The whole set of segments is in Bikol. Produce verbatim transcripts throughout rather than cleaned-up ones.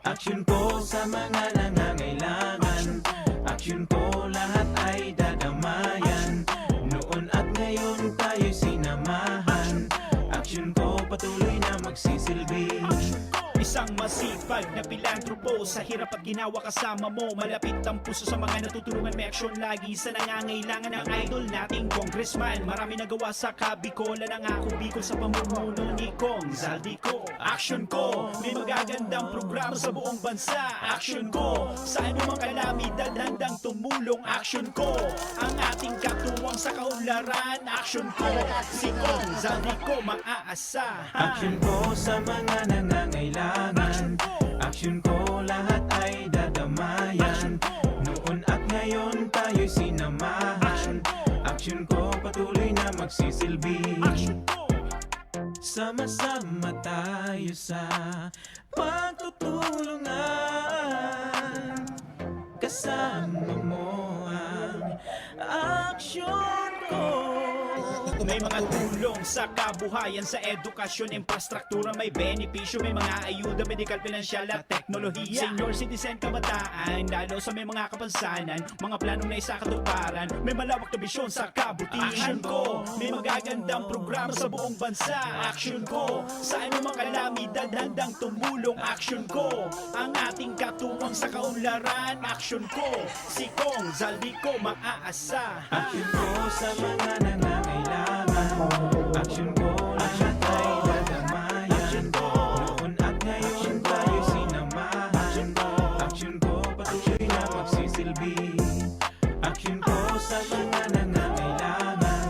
Aksyon ko sa mga nangangailangan. Aksyon ko lahat ay dadamayan. Noon at ngayon tayo'y sinamahan. Aksyon ko patuloy na magsisilbi. Isang masipag na pilantropo, sa hirap at ginawa kasama mo. Malapit ang puso sa mga natutulungan, may aksyon lagi sa nangangailangan. Ang idol nating congressman, marami nagawa sa Kabikolan. Ang Ako Bicol sa pamumuno ni Cong Zaldy ko. Aksyon ko, may magagandang programa sa buong bansa. Aksyon ko, sa anumang kalamidad handang tumulong. Aksyon ko, ang ating katuwang sa kaunlaran. Aksyon ko, si Cong Zaldy ko maaasahan. Aksyon ko sa mga nangangailangan. Aksyon ko, lahat ay dadamayan. Noon at ngayon tayo'y sinamahan. Aksyon ko, patuloy na magsisilbi. Aksyon ko. Sama-sama tayo sa pagtutulungan. Kasama mo ang aksyon ko. May mga tulong sa kabuhayan, sa edukasyon, infrastruktura, may benepisyo, may mga ayuda, medikal, pinansyal at teknolohiya. Senior citizen, kabataan, lalo sa may mga kapansanan, mga planong naisakatuparan, may malawak na bisyon sa kabutihan. Aksyon ko, may magagandang programa sa buong bansa. Aksyon ko, sa anumang kalamidad handang tumulong. Aksyon ko, ang ating katuwang sa kaunlaran. Aksyon ko, si Cong Zaldy ko maaasahan. Aksyon ko sa mga nangangailangan. Aksyon ko, lahat ay dadamayan. Noon at ngayon tayo sinamahan. Aksyon ko, patuloy na magsisilbi. Aksyon ko sa mga nangangailangan.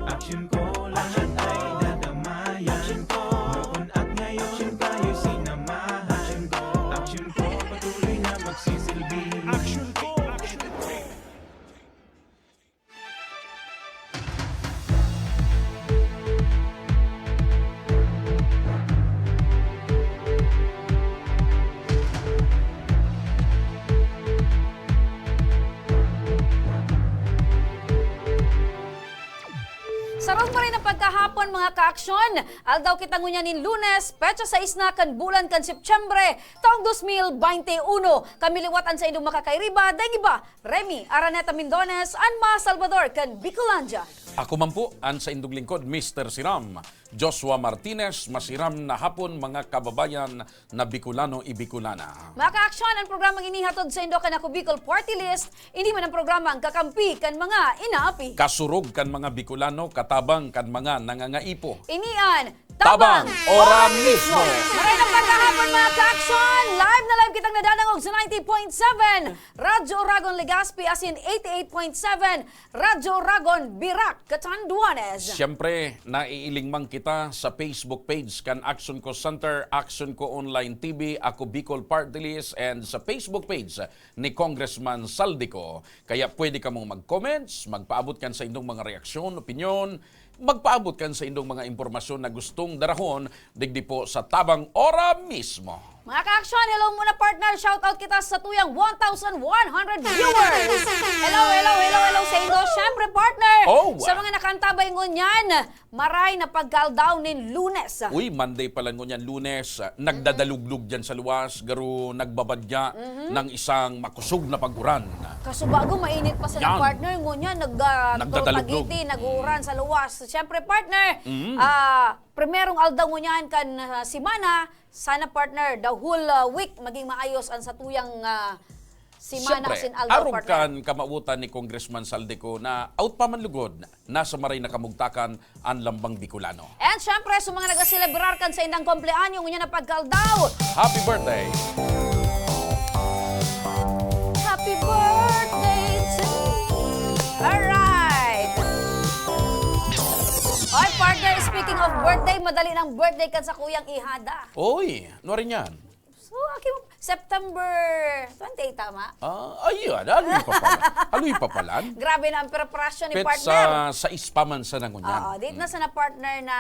Aksyon ko, lahat ay dadamayan. Noon at ngayon tayo sinamahan. Aksyon ko, patuloy na magsisilbi. Aksyon ko, aksyon ko. Sarong pa rin ang pagkahapon, mga kaaksyon. Aldaw kita ngunyan nin Lunes, petsa sais na kan bulan kan Setyembre, taong dos mil baynte uno. Kami liwat an saindong makakairiba, daing iba, Remy Araneta Mindones, an Ma Salvador kan Bicolandia. Ako man po, an saindong lingkod, Mister Siram, Joshua Martinez. Masiram na hapon, mga kababayan na Bicolano y Bicolana. Mga kaaksyon, ang programang ini hatod saindo kan Ako Bicol Party List, ini man ang programang kakampi kan mga inaapi. Kasurog kan mga Bicolano, katabang kan mga nangangaipo. Ini an Tabang Ora Mismo. Maray na pagkahapon, mga kaaksyon! Live na live kitang nadadangog sa ninety point seven Radyo Oragon Legazpi, asin eighty-eight point seven Radyo Oragon Virac, Catanduanes. Siyempre, naiiling man kita sa Facebook page kan Aksyon Ko Center, Aksyon Ko Online T V, Ako Bicol Party List, and sa Facebook page ni Congressman Zaldy Co. Kaya pwede kamong mag-comments, magpaabot kan saindong mga reaksyon, opinyon, magpaabot kan saindong mga impormasyon na gustong darahon digdi po sa Tabang Ora Mismo. Mga kaaksyon, hello muna, partner. Shout out kita sa tuyang one thousand one hundred viewers. Hello, hello, hello, hello saindo. Siyempre, partner, Oh, sa ah. mga nakaantabay ngunyan, maray na pagkaaldaw nin Lunes. Uy, Monday pa lang ngunyan, Lunes. Ah, nagdadaluglog dyan sa luwas, garo nagbabadya Mhm. ng isang makusog na pag-uran. Kaso bago, mainit pa sila, Yan. partner. Ngunyan, nag, ah, Nagdadaluglog. tutagiti, nag-uuran Mm. sa luwas. Siyempre, partner, Mm. ah, primerong aldaw ngunyan kan, ah, semana, sana, partner, the whole, ah, week maging maayos ang satuyang, ah, semana Siyempre, sin aldaw, arog partner. kan kamawotan ni Congressman Zaldy Co na out pa man lugod, nasa maray na kamugtakan an lambang Bicolano. And siyempre, sa mga nagaselebrar kan saindang kumpleanyo ngunyan na pagkaaldaw, Happy birthday! Happy birthday to you. Alright. Hoy, partner, speaking of birthday, madali ng birthday kan sakuyang ihada. Oy, ano rin yan? Oh, aki mo, September twenty-eight, tama? Ah, ayun, haloy pa pala. Haloy pa pala. Grabe na ang preparasyon ni Petsa partner. Sa ispaman sa nangunyan. Oo, date na sana partner na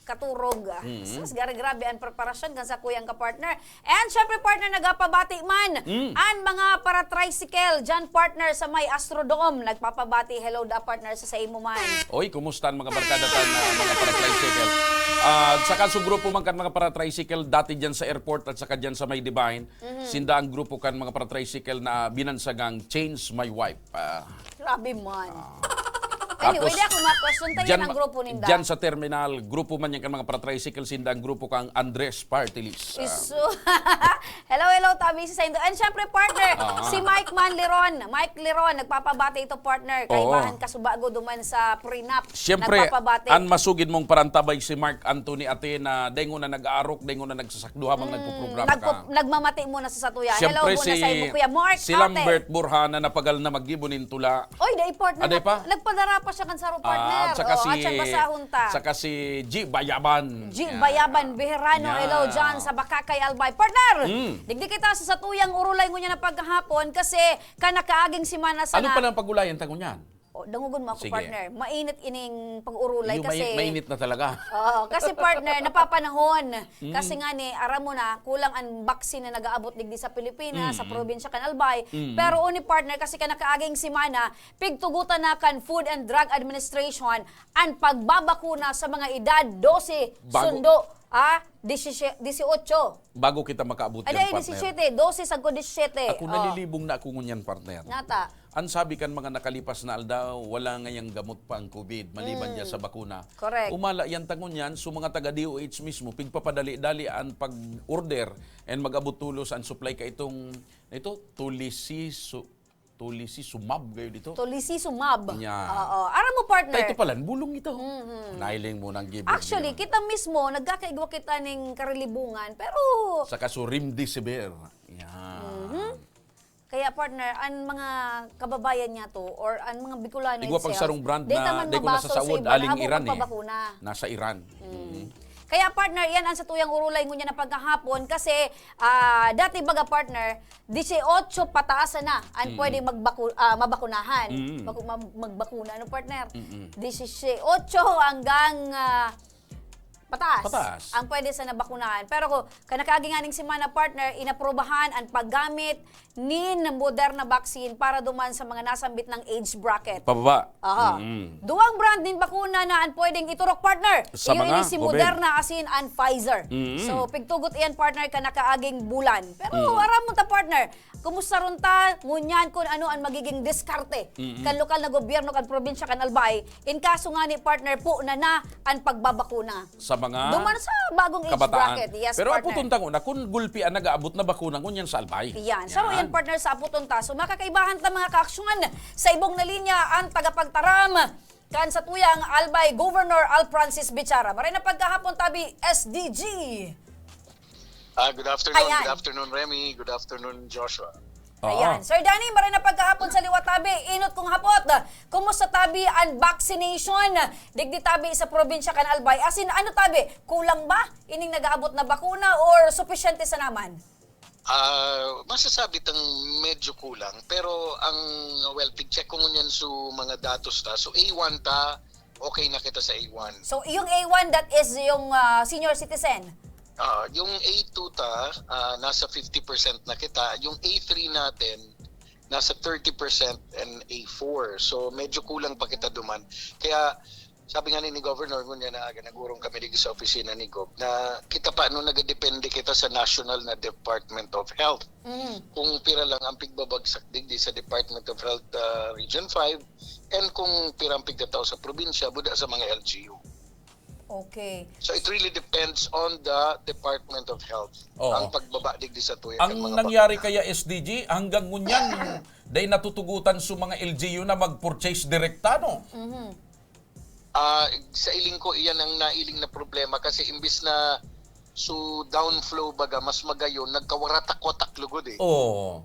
katurog. Mm. Sus, grabe-grabe ang preparasyon kan sa kuyang ka partner. And syempre, partner, nagapabati man Mm. ang mga para-tricycle dyan, partner, sa may Astrodome. Nagpapabati, hello da, partner, sa, sa imo man. Oy, kumusta ang mga barkada kan, ah, mga para-tricycle? Ah, saka su grupo man kan mga para-tricycle, dati dyan sa airport at saka dyan sa may Divine. Mhm. Sinda ang grupo kan mga para-tricycle na binansagang Change My Wife. Ah. Grabe man. Ah. Anyway, Tapos, di ako ma-question. Tayo dyan ng ma-, grupo ninda. Dyan sa terminal, grupo man yan kan mga para-tricycle, sinda ang grupo kang Andres Party List. Ah. Isu. Hello, hello, tabi si Saindo. And syempre, partner, Ah. si Mike man Liron. Mike Liron, nagpapabati ito, partner. Oo. Kaibahan ka subago duman sa prenup. Syempre, Nagpapabati. An masugid mong parantabay si Mark Anthony Atena, dengon na nag-aarok, dengon na nagsasakdo habang Mm, nagpuprograma nagpu-, ka. Nagmamati muna sa satuya. Hello Syempre, muna si, sa imo, Kuya Mark, si ate. Lambert Burhan na napagal na maggibo nin tula. Oy, dai, partner. Ah, dai pa? Nag-, nagpadara pa siya kan saro, partner. Ah, saka Oh, si, atyan, basahon ta. saka si G Bayaban. G Yan. Bayaban, Beherano, Yan. hello, dyan sa Bakakay, Albay. Partner, Mm. digdi kita sa satuyang urulay ngunyan na pagkahapon kasi kan nakaaging semana Ano sana. pa nang pag-ulayan ta ngunyan? O, dangogon mo ako, Sige. partner. Mainit ining pag-urulay Yung kasi mai-, mainit na talaga. Oo, kasi, partner, napapanahon. Mm. Kasi nga ni, aram mo na, kulang ang baksin na nag-aabot digdi sa Pilipinas, sa Mm. probinsya kan Albay. Mm. Pero uni, partner, kasi kan nakaaging semana, pigtugutan na kan Food and Drug Administration an pagbabakuna sa mga edad dose Bago. sundo, ah, disisye-, disiotso. Bago kita makaabot Ay, dyan, ay, partner. disisiyete, dose sagko disisiyete. Ako, Oh. nalilibong na ako ngunyan, partner. Nata. An sabi kan mga nakalipas na aldaw, wala ngayang gamot pa ang COVID, maliban Mm. dyan sa bakuna. Correct. Umala yan ta ngunyan, so mga taga D O H mismo, pigpapadali-dali an pag-order and mag-abot tulos an supply ka itong, ito, tulisisu-, tulisisumab kayo dito. Tulisisumab. Yan. Oo. Aram mo, partner. Ta ito pala, bulong ito. Mhm. Nailing mo ng gibig. Actually, kita mismo, nagkakaigwa kita ning karilibungan, pero Saka su remdesivir. Yan. Mhm. Kaya, partner, ang mga kababayan niya to or ang mga Bicolano Igwa pang itself, sarong brand di na taman di ko mabaso sa nasasaod, iba na aling abo Iran eh. magpabakuna. Nasa Iran. Mm. Mhm. Kaya, partner, yan ang satuyang urulay ngunyan na pagkahapon kasi, ah, dati baga, partner, disiotso pataas na ang Mm. pwede magbaku-, ah, mabakunahan. Mm. Baku-, mag-, magbakuna, ano, partner? Mm. Disiotso hanggang, ah, pataas Pataas. ang pwede sa nabakunahan. Pero ko, kanakaagi nga ning semana, partner, inaprubahan ang paggamit nin Moderna vaccine para duman sa mga nasambit ng age bracket. Pababa. Aha. Mm. Duwang brand nin bakuna na ang pwedeng iturok, partner. Sa Iyo mga ini si COVID. Moderna asin an Pfizer. Mm. So, pigtugot iyan, partner, kanakaaging bulan. Pero Mm. aram mo ta, partner, kumusta ron ta ngunyan kun ano ang magiging diskarte Mm. kan lokal na gobyerno kan probinsya kan Albay? In kaso nga ni, partner, po na na ang pagbabakuna. Sa mga Duman sa bagong age kabataan. bracket. Yes, Pero partner. aputon ta nguna, kun gulpi an nag-aabot na bakuna ngunyan sa Albay. Yan. Sa Yan. yan, partner, sa aputon ta. So, makakaibahan ta mga kaaksyon sa ibong na linya ang tagapagtaram kan satuyang Albay Governor Al Francis Bichara. Maray na pagkahapon, tabi, S D G. Ah, good afternoon. Ayan. Good afternoon, Remy. Good afternoon, Joshua. Oo. Ayan. Sir Danny, maray na pagkahapon sa liwat, tabi. Inot kong hapot. Kumusta, tabi, ang vaccination? Digdi, tabi, sa probinsya kan Albay. As in, ano, tabi? Kulang ba ining nag-aabot na bakuna or supisyente sa naman? Ah, masasabi tang medyo kulang, pero ang, well, pig-check ko ngunyan su mga datos ta. So, A one ta, okay na kita sa A one. So, yung A one, that is yung, ah, senior citizen? Ah, yung A two ta, ah, nasa fifty percent na kita. Yung A three natin, nasa thirty percent and A four. So, medyo kulang pa kita duman. Kaya, sabi nga ni, ni Governor, ngunyan na aga, nag-urong kami digdi sa opisina ni Gov, na kita pa, no, nagadepende kita sa national na Department of Health. Mm. Kung pira lang ang pigbabagsak digdi sa Department of Health, ah, Region five, and kung pira ang pigtatao sa probinsya, buda sa mga L G U. Okay. So, it really depends on the Department of Health, Oo. ang pagbaba digdi sa tuya Ang kan mga nangyari bakuna. kaya, S D G, hanggang ngunyan, dai natutugutan su mga L G U na mag-purchase direkta, no? Mhm. Ah, sa iling ko, iyan ang nailing na problema kasi imbis na su downflow baga, mas magayon, nagkawaratak-watak lugod eh. Oo.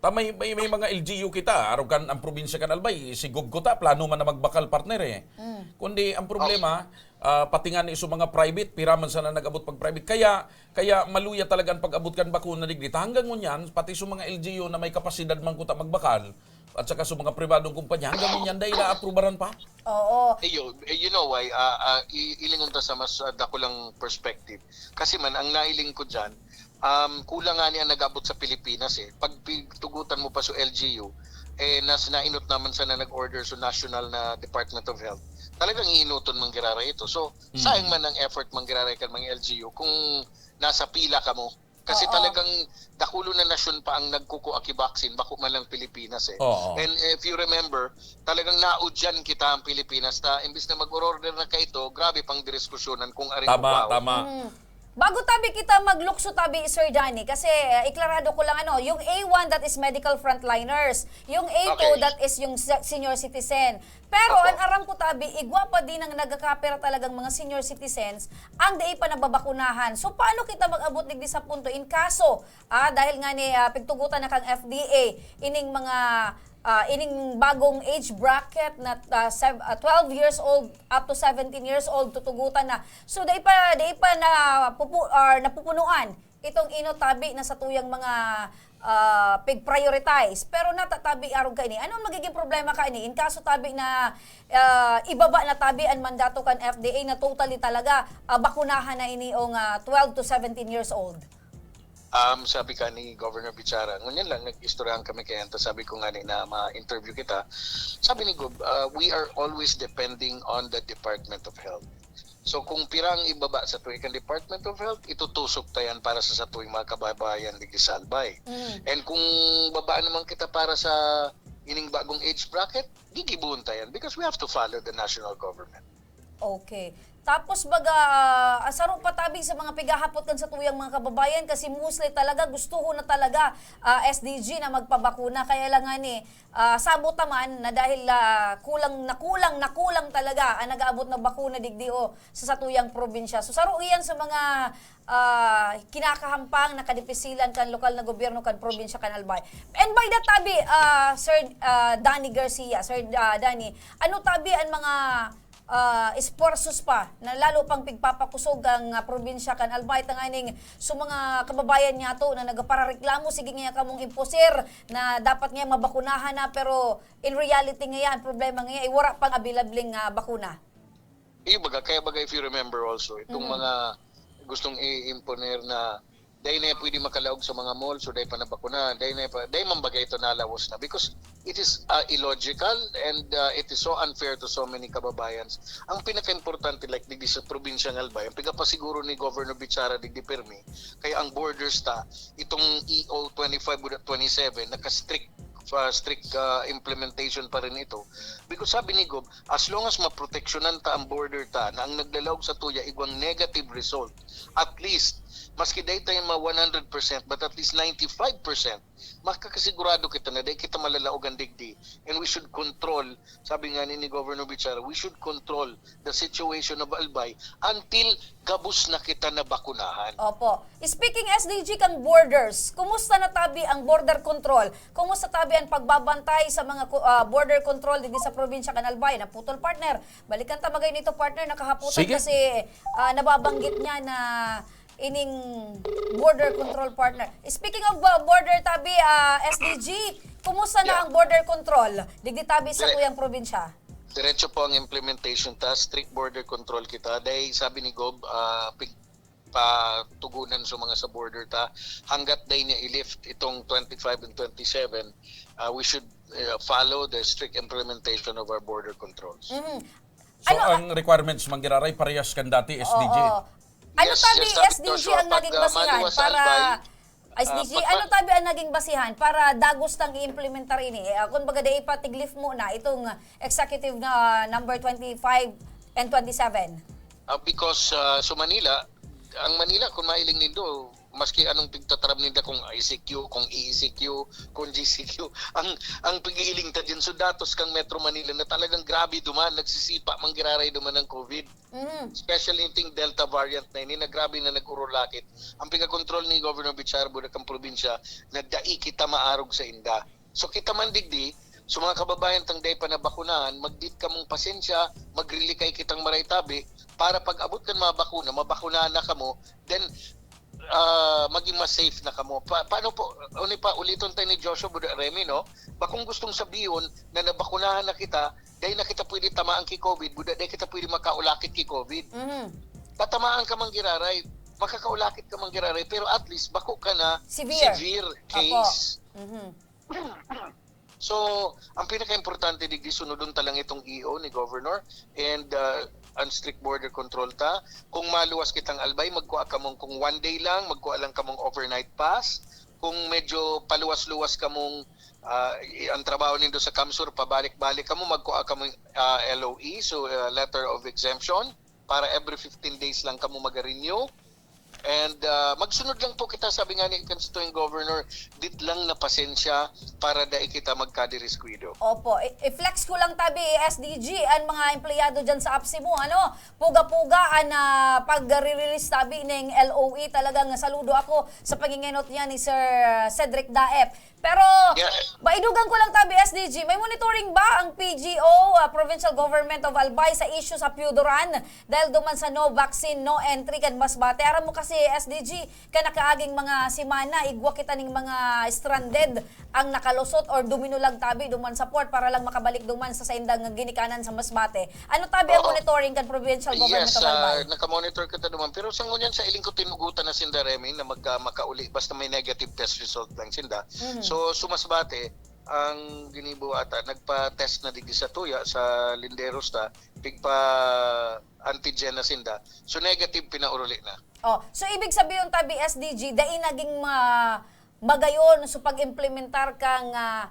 Ta may, may, may mga L G U kita, arog kan ang probinsya kan Albay, si Gugguta, plano man na magbakal, partner, eh. Mm. Kundi ang problema, Ah, pati nga ni sa mga private, pira man sana nag-abot pag private. Kaya, kaya maluya talaga ang pag-abot kan bakuna digdi. Ta hanggang ngunyan, pati sa mga L G U na may kapasidad man kuta magbakal, at saka sa mga pribadong kumpanya, hanggang ngunyan dahil naaprubaran pa. Oo. Eh, you, eh, you know why? Ah, ah, i- ilingon ta sa mas ah, dakulang perspective. Kasi man, ang nailing ko dyan, um, kulang nga niya nag-abot sa Pilipinas eh. Pag pigtugutan mo pa sa L G U, eh, nas nainot naman sana nag-order sa National na Department of Health. Talagang iinuton man girara ito. So, sayang man ang effort man girara kan mga L G U kung nasa pila ka mo. Kasi Oo. talagang dakulo na nasyon pa ang nagkukuaki vaccine, bako man lang Pilipinas eh. Oo. And if you remember, talagang naudyan kita ang Pilipinas. Ta, imbis na mag-order na kaito, grabe pang diriskusyonan kung aring Tama, mukwaon. tama. Mm. Bago tabi kita maglukso tabi, Sir Danny, kasi eh, iklarado ko lang ano, yung A one that is medical frontliners, yung A two Okay. that is yung se- senior citizen. Pero Opo. Ang aram ko tabi, igwa pa din ang nagkakapira talagang mga senior citizens ang dai pa nababakunahan. So paano kita mag-abot digdi sa punto in kaso, ah, dahil nga ni ah, pigtugutan na kang F D A ining mga ah, ining bagong age bracket na ah, sev- ah, twelve years old up to seventeen years old tutugutan na. So dai pa dai pa na pupu- or napupunuan itong ino tabi na sa tuyang mga ah, pig-prioritize. Pero natatabi arog kaini. Ano ang magiging problema kaini? In kaso tabi na ah, ibaba na tabi ang mandato kan F D A na totally talaga ah, bakunahan na ini ang ah, twelve to seventeen years old. Um, sabi ka ni Governor Bichara, ngunyan lang nag-istoryahan kami kay Anta, sabi ko nga ni na ma-interview kita, sabi ni Gob, uh, we are always depending on the Department of Health. So kung pirang ibaba sa tuwi kan Department of Health, itutusok ta yan para sa satuwing mga kababayan digdi sa Albay. Mm. And kung baba naman kita para sa ining bagong age bracket, gigibuon ta yan because we have to follow the national government. Okay. Tapos baga, ah, saro pa tabi sa mga pigahapot kan sa tuyang mga kababayan kasi mostly talaga gusto ko na talaga ah, S D G na magpabakuna. Kaya lang nga ni, ah, sabot naman na dahil ah, kulang na kulang na kulang talaga ang nag-aabot na bakuna digdi o sa satuyang probinsya. So saro iyan sa mga ah, kinakahampang na kadipisilan kan lokal na gobyerno kan probinsya kan Albay. And by that tabi, ah, Sir ah, Danny Garcia, Sir ah, Danny, ano tabi ang mga ah, esfuerzos pa na lalo pang pigpapakusog ang ah, probinsya kan Albay tanganing sa mga kababayan niyato na nagparareklamo, sige nga kamong imposir na dapat nga mabakunahan na pero in reality nga ang problema nga ay wala pang abilableng ah, bakuna. Iyo baga, kaya baga if you remember also, itong mga gustong i-imponer na dahil na pwede makalaog sa mga mall, so dahil pa nabakuna, dahil na pa, dahil man baga ito nalawas na because it is uh, illogical and uh, it is so unfair to so many kababayans. Ang pinaka-importante, like digdi sa probinsyang Albay, ang pinapasiguro ni Governor Bichara digdi permi, kaya ang borders ta, itong E O twenty-five with twenty-seven, naka-strict uh, strict uh, implementation pa rin ito. Because sabi ni Gob, as long as maproteksyonan ta ang border ta na ang naglalaog sa tuya igwang negative result, at least, maski dahil tayo ma one hundred percent, but at least ninety-five percent, makakasigurado kita na dahil kita malalaog ang digdi. And we should control, sabi nga ni, ni Governor Bichara, we should control the situation of Albay until gabos na kita na bakunahan. Opo. Speaking S D G kang borders, kumusta na tabi ang border control? Kumusta tabi ang pagbabantay sa mga ku- ah, border control digdi sa probinsya kan Albay? Naputol, partner. Balikan ta magay nito, partner, nakahaputan Sige. Kasi ah, nababanggit niya na ining border control, partner. Speaking of uh, border tabi, ah, S D G, kumusta na Yeah. ang border control digdi tabi sa Dire- tuyang probinsya? Diretso po ang implementation ta, strict border control kita. Dahil sabi ni Gob, ah, pig- patugunan sa mga sa border ta, hanggat day niya i-lift itong twenty-five and twenty-seven, ah, we should uh, follow the strict implementation of our border controls. Mhm. So, Ano- ang requirements manggiraray parehas kan dati, S D G. Oo. Ano Yes, tabi yes, sabi S D G Joshua, ang pag, naging ah, basihan maluwas sa para Albay, S D G, ah, pag- ano tabi ang naging basihan para dagos tang i-implementar ini? Eh, kung baga dai pa tiglif mo na itong executive na number twenty-five and twenty-seven. Ah, because ah, sa Manila, ang Manila, kung mailing nindo, maski anong pigtatarab ninda, kung I C Q, kung E E C Q, kung G C Q, ang ang pag-iiling ta dyan, so datos kang Metro Manila na talagang grabe duman, nagsisipa, manggiraray duman ng COVID. Mhm. Especially yung ting Delta variant na ini, na grabe na nag-urulakit. Ang pinakontrol ni Governor Bichara, Bulacan probinsya, na dai kita maarog sa inda. So kita man digdi, So, mga kababayan tang dai pa nabakunahan, magdit kamong pasensya, magrilikay kitang maray tabi, para pag-abot kan mga bakuna, mabakunahan na kamo, then, ah, maging mas safe na kamo. Pa-, paano po, uni pa, uliton tayo ni Joshua, Buda Remy, no? Bakong gustong sabihin na nabakunahan na kita, dai na kita pwede tamaan ki covid, buda dai kita pwede makaulakit ki covid. Mhm. Tatamaan ka man giraray, makakaulakit ka man giraray, pero at least bako ka na Severe. severe Opo. case. Mhm. So, ang pinakaimportante digdi, sunodon ta lang itong E O ni Governor and, ah, ang strict border control ta. Kung maluwas kitang Albay, magkua kamong, kung one day lang, magkua lang kamong overnight pass. Kung medyo paluwas-luwas kamong, ah, i-, ang trabaho nindo sa CamSur, pabalik-balik kamo, magkua kamong, ah, L O E, so, ah, letter of exemption, para every fifteen days lang kamo maga-renew. And, ah, magsunod lang po kita, sabi nga ni kan satuyang governor, dit lang na pasensya para dai kita magkadiriskuido. Opo. I-, i-flex ko lang tabi, S D G, ang mga empleyado dyan sa APSEMO, ano, puga-puga ang, ah, pag-release tabi ning L O E. Talagang saludo ako sa pangingenot niya ni Sir, ah, Cedric Daep. Pero, Yeah. maidugang ko lang tabi, S D G, may monitoring ba ang P G O, ah, Provincial Government of Albay, sa issue sa Pioduran? Dahil duman sa no vaccine, no entry kan Masbate. Aram mo kasi, S D G, kan nakaaging mga semana, igwa kita ning mga stranded ang nakalusot or duminulag tabi duman sa port para lang makabalik duman sa saindang ginikanan sa Masbate. Ano tabi ang Oo. monitoring kan Provincial Government Yes, of Albay? ah, nakamonitor kita duman. Pero sa ngunyan, sa iling ko, tinugutan na sinda, Remy, na mag-, ah, makauli basta may negative test result lang sinda. Mhm. So, sa Masbate, ang ginibo ata, nagpa-test na digdi sa tuya, sa Linderos ta, pigpa-antigen na sinda. So, negative, pinauruli na. Oh, so ibig sabihin tabi, S D G, dai naging ma-, magayon sa pag-implementar kang, ah,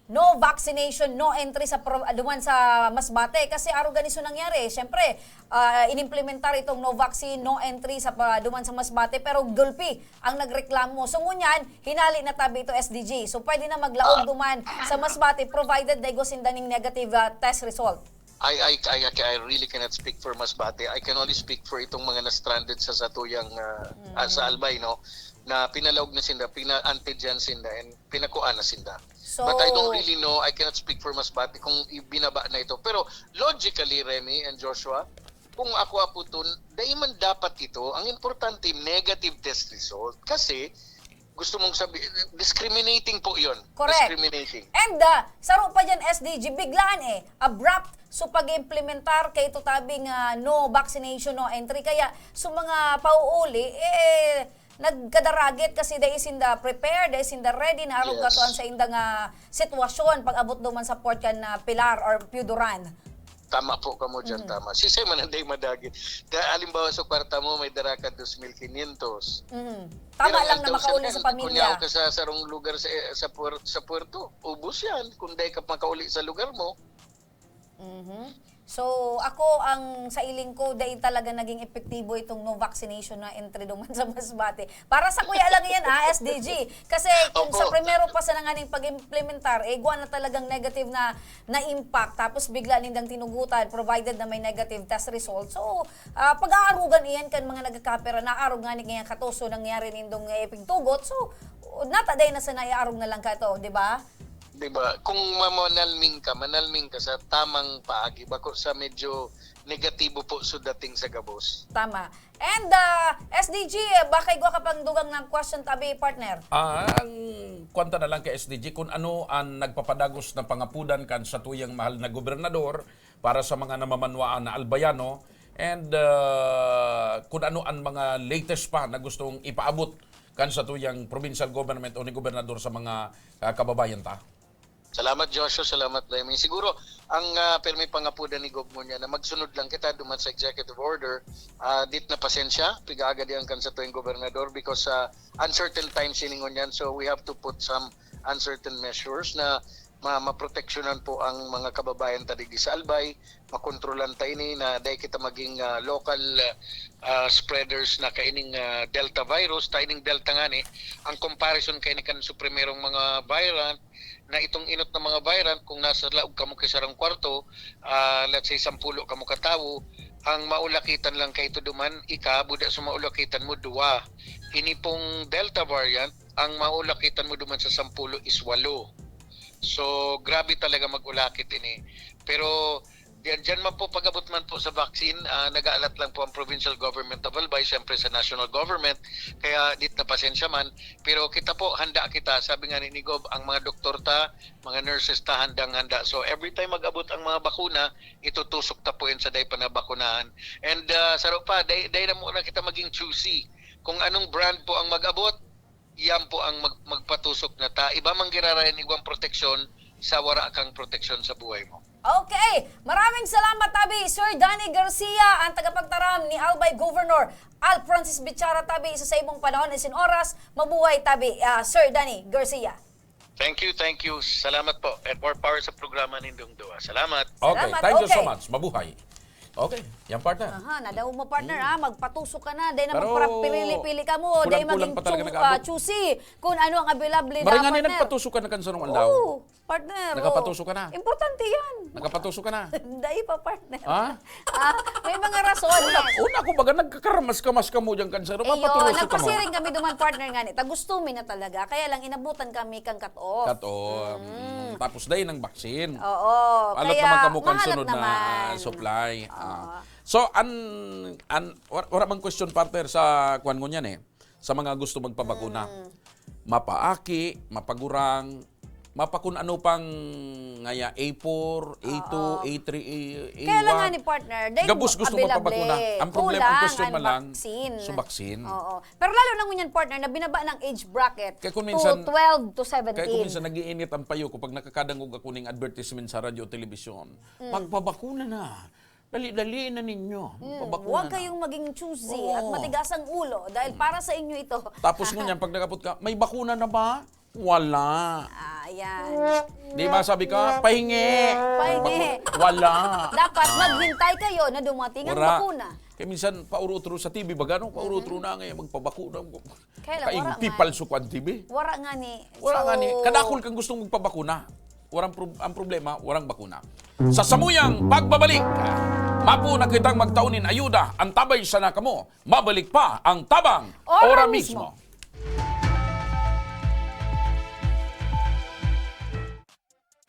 no vaccination, no entry sa pro-, duman sa Masbate. Kasi arog gani so nangyari. Siyempre, ah, inimplementar itong no vaccine, no entry sa pa-, duman sa Masbate. Pero gulpi ang nagreklamo. So ngunyan, hinali na tabi ito, S D G. So pwede na maglaog Ah. duman sa Masbate provided na igwa sinda ning negative, ah, test result. I, I, I, I really cannot speak for Masbate. I can only speak for itong mga na-stranded sa satuyang, ah, Mm. ah, sa Albay, no? Na pinalaog na sinda, pina-antigen sinda, and pinakuha na sinda. So But I don't really know, I cannot speak for Masbate kung ibinaba na ito. Pero logically, Remy and Joshua, kung ako aputon, dai man dapat ito. Ang importante, negative test result. Kasi, gusto mong sabi, discriminating po yun. Correct. Discriminating. And, ah, saro pa dyan, S D G, biglaan eh, abrupt. So, pag-implementar kay ito tabing, ah, no vaccination, no entry. Kaya, so mga pauuli, eh, nagkadaragit kasi dai sinda prepared, dai sinda ready, na arog Yes. gato ang saindang, ah, sitwasyon pag-abot duman sa port kan, ah, Pilar or Pioduran. Tama po kamo dyan, Mm. tama. Sisay man ang dai madagit. Kaya, halimbawa, sa kwarta mo, may dara ka dos mil quinientos. Mm. Tama Pero lang ang na dose makauli mil, sa pamilya. Kung yaw ka sa sarong lugar sa, sa puer-, sa puerto, ubos yan. Kung dai ka makauli sa lugar mo. Mhm. So, ako, ang sa iling ko, dai talaga naging epektibo itong no vaccination na entry duman sa Masbate. Para sa kuya lang yan, ah, S D G. Kasi kung sa Opo. primero pa sana nganing pag-implementar, eh, igwa na talagang negative na, na impact. Tapos bigla nindang tinugutan, provided na may negative test result. So, ah, pag-aarugan iyan kan mga nagkakapera, naarog nga ni kaya katoso nangyari nindong, eh, pigtugot. So, nata dai na sana iarog na lang ka ito, di ba? Di ba? Kung mamanalming ka, manalming ka sa tamang paagi, bako sa medyo negatibo po sa dating sa gabos. Tama. And, ah, S D G, baka igwa ka pang dugang na question tabi, partner. Ah, ang kwanta na lang kay S D G, kung ano ang nagpapadagos na pangapudan kan satuyang mahal na gobernador para sa mga namamanwaan na Albayano, and, ah, kung ano ang mga latest pa na gustong ipaabot kan satuyang provincial government o ni gobernador sa mga, ah, kababayan ta. Salamat, Joshua. Salamat, Remy. Siguro, ang, ah, pirmi pangapudan ni Gov ngunyan na magsunod lang kita duman sa executive order, ah, dit na pasensya, pigaagad yan kan satuyang gobernador because, ah, uncertain times ini ngunyan. So, we have to put some uncertain measures na ma-, maproteksyonan po ang mga kababayan ta digdi sa Albay, makontrolan ta ini na dai kita maging, ah, local, ah, spreaders na kaining, ah, Delta virus. Ta ining Delta ngani, ang comparison kaini kan sa primerong mga variant, na itong inot na mga variant, kung nasa laog kamo ki sarong kwarto, ah, let's say, sampulo kamo katawo, ang maulakitan lang kaito duman, ika, buda sa maulakitan mo, duwa. Ini pong Delta variant, ang maulakitan mo duman sa sampulo is walo. So, grabe talaga mag-ulakit ini. Pero diyan, diyan man po, pag-abot man po sa vaccine, ah, nag-aalat lang po ang provincial government of Albay, siyempre sa national government. Kaya dit na pasensya man. Pero kita po, handa kita. Sabi nga ni, ni Gob, ang mga doktor ta, mga nurses ta, handang-handa. So, every time mag-abot ang mga bakuna, itutusok ta po yan sa day pa na bakunahan. And, ah, saro pa, day, day na muna kita maging choosy. Kung anong brand po ang mag-abot, yan po ang mag-, magpatusok na ta. Iba man giraray an igwang proteksyon sa wara kang proteksyon sa buhay mo. Okay. Maraming salamat, tabi, Sir Danny Garcia, ang tagapagtaram ni Albay Governor Al Francis Bichara, tabi, sa saimong panahon and sin oras. Mabuhay, tabi, ah, Sir Danny Garcia. Thank you, thank you. Salamat po. And more power sa programa nindong duwa. Salamat. Okay, Salamat. thank you so Okay. much. Mabuhay. Okay, yan, partner. Aha, nadangog mo, partner, Mm. ah, magpatusok ka na. Dahil naman Pero parang pirili-pili ka mo. Dahil kulang-kulang maging pa talaga chu-, nag-abot. ah, choosy kung ano ang available na, Maring nga ni partner. nagpatusok ka na kan sarong aldaw. Oo, partner, Nakapatusok oo. ka na. Importante yan. Nakapatusok ka na. Dahil pa, partner. Ha? Ah, may mga rason. Una, una ko baga nagkakaramas-kamas ka mo dyan kan sarong. Iyo, Mapatuloy sa kamo. nagpasiring kami duman, partner, nga ni. Ta gusto mi na talaga. Kaya lang, inabutan kami kang cut-off. Cut-off. Mm. Mm. Tapos dahil ng vaccine. Oo, Alat kaya naman kamo kan mahalat sunod na, naman. ah, supply. Oo. Ah. So, an, an, wa-, wala mang question, partner, sa kwan ngunyan eh, sa mga gusto magpabakuna. Mm. Mapaaki, mapagurang, mapakun ano pang ngaya, A four, A two, Oo. A three, A, Kaya lang nga A one. ni partner, dahil Gabos gusto available. magpabakuna. Ang problema, ang Kulang question ang man lang, vaccine. sa vaccine. Oo. Pero lalo na ngunyan, partner, na binaba ng age bracket Kaya kung to minsan, twelve to seventeen. kaya kung minsan nag-iinit ang payo ko pag nakakadangog ako ning advertisement sa radyo o telebisyon, Mm. "Magpabakuna na. Dali-dali na ninyo. Mm, Magpabakuna huwag na." kayong maging choosy at Oo. matigas ang ulo dahil Mm. para sa inyo ito. Tapos ngunyan, pag nakapot ka, "May bakuna na ba?" Wala. Ah, ayan. Di ba sabi ka, "Pahingi." Pahingi. Baku-, wala. Dapat Ah. maghintay kayo na dumating ang Wala. bakuna. Kaya minsan, paurutro sa T V, baga, no? Paurutro Mhm. na ngayon, magpabakuna. Kaya lang, Kaing wala nga. pipalso ko ang T V. Wala nga ni. Wala So nga ni. Kadakol kang gustong magpabakuna. Warang prob-, ang problema, warang bakuna. Sa samuyang pagbabalik, mapo na kitang magtao nin ayuda, antabay sana kamo. Mabalik pa ang Tabang Ora Ora mismo. mismo.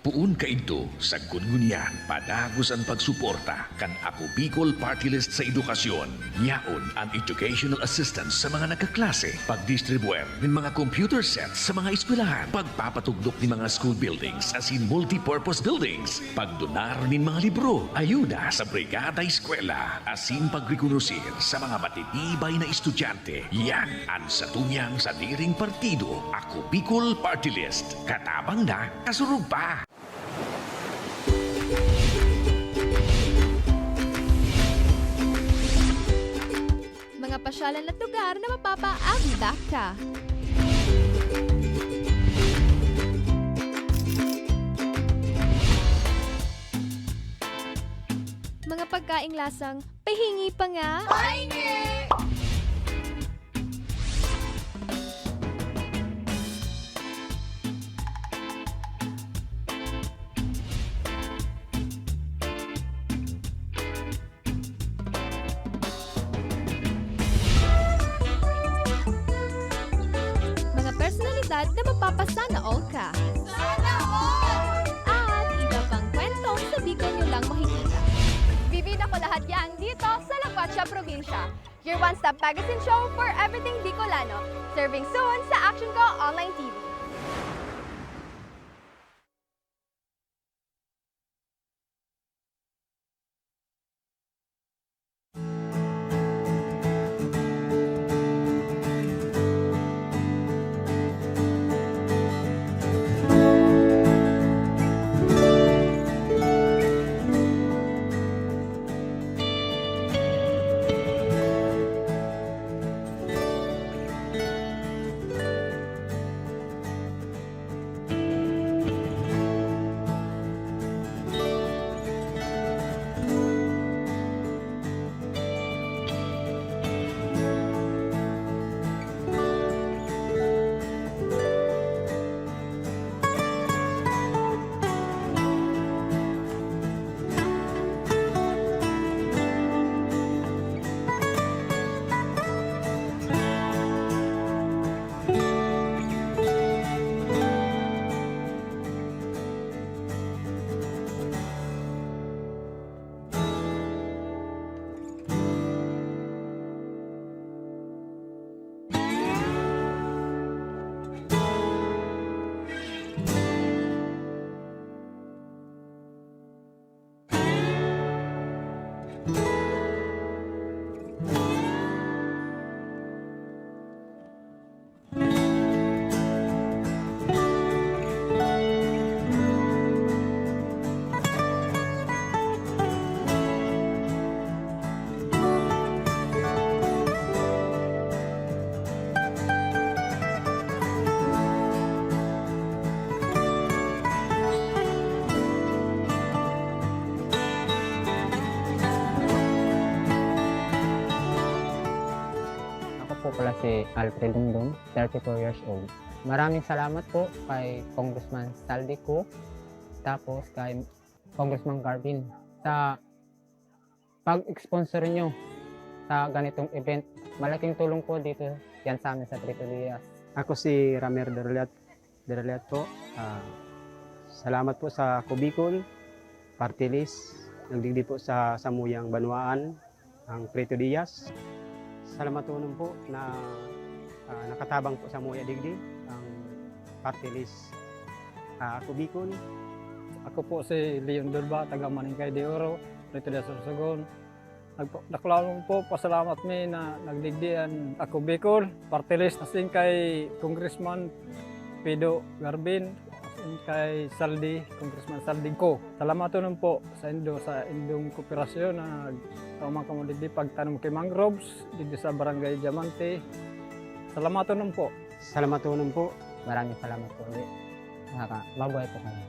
Poon kaidto, sagkod ngunyan, padagos an pagsuporta kan Ako Bicol Party List sa edukasyon. Yaon an educational assistance sa mga nagkaklase, pagdistribuer nin mga computer sets sa mga eskwelahan, pagpapatugdok nin mga school buildings asin multipurpose buildings, pagdonar nin mga libro, ayuda sa Brigada Eskwela, asin pagrekonosir sa mga matitibay na estudyante. Yan an satuyang sadiring partido, Ako Bicol Party List. Katabang na, kasurog pa! Mga pasyalan at lugar na mapapa-Avivac ka. Mga pagkaing lasang pahingi pa nga. Pahingi! Mga personalidad na mapapasana all ka. Sana all! At iba pang kwentong sa Bicol nyo lang makikita. Bibida ko lahat yan dito sa La Cuacha Provincia. Your one-stop magazine show for everything Bicolano. Serving soon sa Action Ko Online T V. Po pala si Alfred Dungdung, thirty-four years old. Maraming salamat po kay Congressman Saldi Co, tapos kay Congressman Garvin sa pag-sponsor nyo sa ganitong event. Malaking tulong po dito yan sa amin sa Prieto Diaz. Ako si Ramer Derliat, Derliat po. Ah, salamat po sa Kubikol, Party List, nagdigdi po sa samuyang banwaan, ang Prieto Diaz. Salamaton po na, ah, nakatabang po sa muya digdi, ang Party List, ah, Kubikol. Ako po si Leon Durba, taga Maningkay de Oro, Prieto de Sorsogon. Nagpa-, dakulanon po, pasalamat mi na nagdigdi an Ako Bicol, Party List, asin kay Congressman Pido Garbin, asin kay Saldi, Congressman Saldi Co. Salamaton po saindo sa indong kooperasyon na nagtao man kamo digdi pagtanom ki mangroves digdi sa Barangay Diamante. Salamaton po. Salamaton po. Maraming salamat po ulit. Nakaka-, mabuhay po kayo.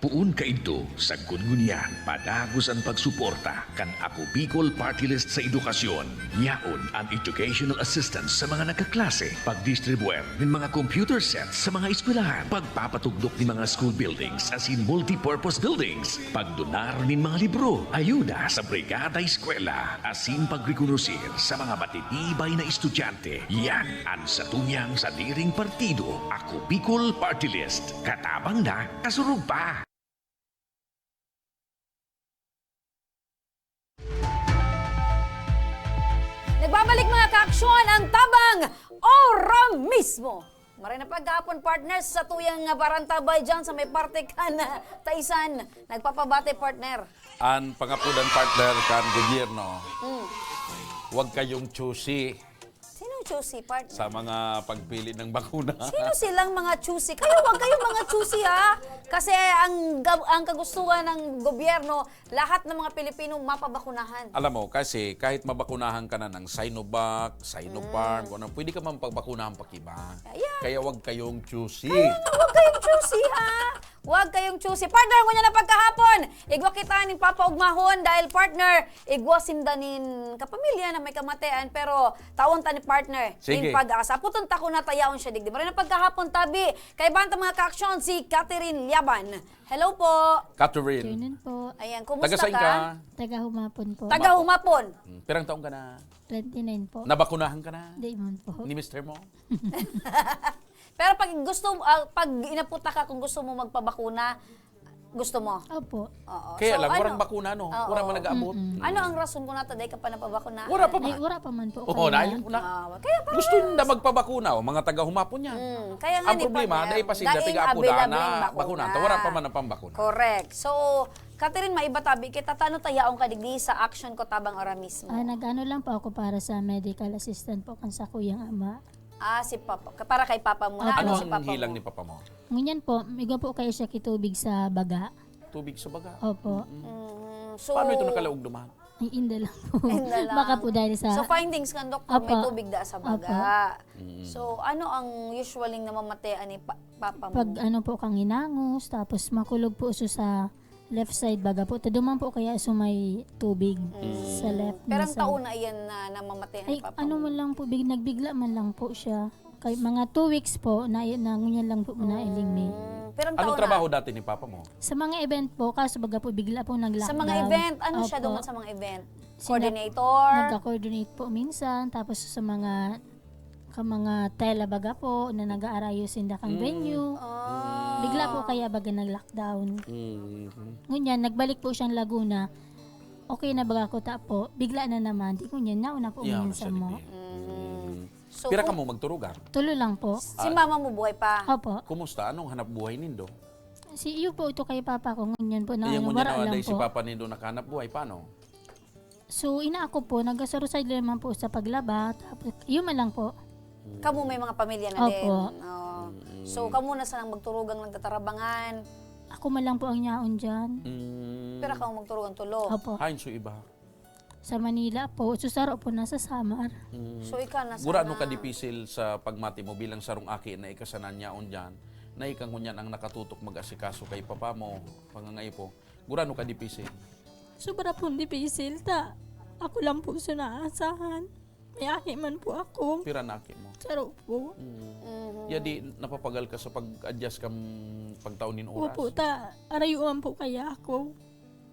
Poon kaidto, sagkod ngunyan, padagos an pagsuporta kan Ako Bicol Party List sa edukasyon. Yaon an educational assistance sa mga nagkaklase, pagdistribuer nin mga computer sets sa mga eskwelahan, pagpapatugdok nin mga school buildings asin multipurpose buildings, pagdonar nin mga libro, ayuda sa Brigada Eskwela, asin pagrekonosir sa mga matitibay na estudyante. Yan an satuyang sadiring partido, Ako Bicol Party List. Katabang na, kasurog pa! Nagbabalik, mga kaaksyon, ang Tabang Ora Mismo. Maray na paghapon, partner, sa tuyang barantabay dyan sa may parte kan Taisan. Nagpapabati, partner. An pangapodan, partner, kan gobyerno, Mm. huwag kayong choosy Sinong choosy, partner? sa mga pagpili ng bakuna. Sino silang mga choosy? Kayo, huwag kayong mga choosy, ha? Kasi ang gab-, ang kagustuhan ng gobyerno, lahat ng mga Pilipino mapabakunahan. Alam mo, kasi kahit mabakunahan ka na ng Sinovac, Sinopharm, Mm. kung ano, pwede ka man pagbakunahan pa kiba. Ayan. Kaya huwag kayong choosy. Kaya nga, huwag kayong choosy, ha? Huwag kayong choosy. Partner, ngunyan na pagkahapon, igwa kita nin papaugmahon dahil, partner, igwa sinda nin kapamilya na may kamatian, pero taon ta ni partner, Sige. nin pag-asa. Puton ta kung natayaon siya digdi. Maray na pagkahapon, tabi. Kaibahan ta, mga kaaksyon, si Catherine Liaban. Hello po. Catherine. Afternoon po. Ayan, kumusta Taga saan ka? ka? Taga Humapon po. Taga Humapon. Hmm, pirang taon ka na? Twenty-nine po. Nabakunahan ka na? Di man po. Ni mister mo? Pero pag gusto, ah, pag inaputa ka kung gusto mo magpabakuna, gusto mo? Opo. Oo. Kaya So, lang, ano? warang bakuna, no? Oo. Wala man nag-aabot. Mm-mm. Ano ang rason kung nata dai ka pa napabakuna? Wala pa Ay, man. wala pa man po. Oo, Kaya dahil na. Ah, kaya pa Gusto man. nila magpabakuna, o, mga taga Humapon yan. Mm, kaya nga Ang ni problema, partner, dahil pa sila dai taga-apo na available na ang bakuna. bakuna. Ta wala pa man ang pambakuna. Correct. So, Catherine, maiba tabi kita, tano ta yaon ka digdi sa Action Ko Tabang Ora Mismo? Ah, nag-ano lang po ako para sa medical assistant po kan sakuyang ama. Ah, si Papa. Ka-, para kay Papa mo na, Opo. Ano ano si ang Papa hilang mo? ni Papa mo? Ngunyan po, igwa po kaya siya kitubig sa baga. Tubig sa baga? Opo. Mm. Mm, so Paano ito nakalaog duman? Ay, inda lang po. Inda lang. Baka po dahil sa So, findings kan doktor, may Opo. tubig da sa Opo. baga. Mm. So, ano ang usually namamatean ni pa-, Papa mo? Pag ano po, kang hinangos, tapos makulog po siya sa left side, baga po. Taduman po kaya so may tubig Mm. sa left Pero na ang side. taon na iyan na namamatean Ay, ni Papa ano mo? man lang po, big-, nagbigla man lang po siya. Kay mga two weeks po, na, na ngunyan lang po na iling may. Mm. Pero ang Anong taon trabaho na? dati ni Papa mo? Sa mga event po, kaso baga po bigla po nag-lockdown. Sa mga event, ano siya Opo. doon sa mga event? Sina-, Coordinator? nagka-coordinate po minsan, tapos sa mga, ka mga tela baga po na nag-aarayo sinda kang Mm. venue. Ah. Bigla po kaya baga nag-lockdown. Mm. Ngunyan, nagbalik po siyang Laguna. Okay na baga ko ta po, bigla na naman. Di ngunyan, nauna po Yaon na minsan siya mo. digdi. Mm. Mm. So, Pira kung kamo magturugang? Tulo lang po. Si Ah. mama mo buhay pa? Opo. Kumusta? Anong hanap buhay nindo? Si iyo po, ito kay papa ko. Ngunyan po, na Iya ano, ngunyan wara na lang day si po. papa nindo nakahanap buhay. Paano? So, ina ako po, nag-asarusay naman po sa paglaba. Tapos, yun man lang po. Kamo may mga pamilya na Opo. din. Oh. Mm. So, kamo na sanang magturugang nagtatarabangan. Ako man lang po ang yaon dyan. Mm. Pero kamo magturugang tulo. Opo. Hain so iba? Sa Manila po. So, saro po nasa Samar. Mm. So, ikaw nasa Gurano ka na- dipisil sa pagmati mo bilang sarong aki na ika sana an yaon dyan, na ika ngunyan ang nakatutok mag-asikaso kay papa mo, pangangaipo. Gurano ka dipisil? Sobra pong dipisil, ta ako lang po siya naaasahan. May aki man po ako. Pira na aki mo? Saro po. Mm. Mhm. Yadi, napapagal ka sa pag-adjust kan pagtao nin oras? Opo, ta arayuan po kaya ako.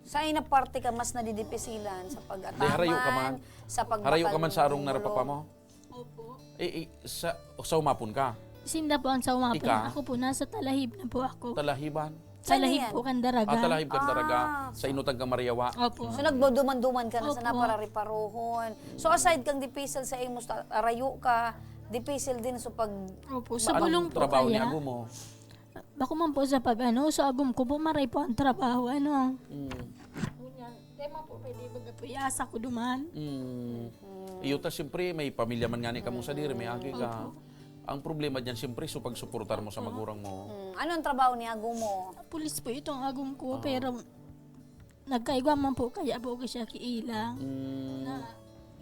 Sa ina parte ka mas nadidipisilan sa pag-ataman, Di, harayo ka man. sa Harayo ka man sa arong narapapa mo? Opo. Eh, eh, sa, sa umapon ka? Sinda po ang sa umapon. Ika? Ako po, nasa Talahib na po ako. Talahiban? Talahib Saan yan? po, Candaraga. Ah, Talahib, Candaraga. Ah. Sa Inutag ka, Mariawa. Opo. So, nagduduman-duman ka na sa Opo. naparareparohon. So, aside kang dipisil sa imo, sa arayo ka, dipisil din so pag Opo, sa Anong bulong po trabaho ni kaya. ago mo? Bako man po sa pag-ano, sa agom ko po, maray po ang trabaho, ano. Mm. Ngunyan, di man po pwede, baga po, iasa ko duman. Mm. Mm. Iyo ta, siyempre, may pamilya man ngani kamo sa diri, may aki ka. Opo. Ang problema diyan, siyempre, so pagsuportar mo sa magurang mo. Mm. Ano ang trabaho ni ago mo? Pulis po itong agom ko, Ah. pero nagkaigwa man po, kaya po siya kiila. Mm. Na,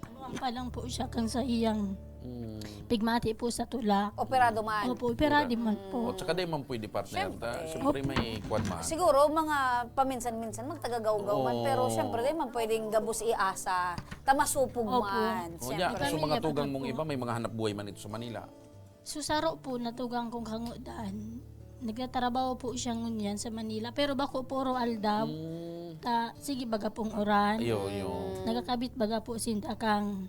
ano, ang pa lang po siya kang sa iyang Mm. pigmati po sa tulak. Operado man? Opo, operado Operado. man po. O, tsaka di man pwede, partner. Siyempre. Ta, siyempre, may kwan man. Siguro, mga paminsan-minsan, magtagagawgaw man. Oo. Pero, siyempre, di man pwedeng gabos iasa. Ta masupog Opo. man. O, Siyempre. diya, so, Pamilya mga pa tugang ka mong po. iba, may mga hanap buhay man ito sa Manila. So, saro po, natugang kong kangodan. Nagtatrabaho po siya ngunyan sa Manila. Pero bako po oro aldaw. Mm. Ta, sige, baga pong uran. Iyo, iyo. Nagakabit baga po sinda kang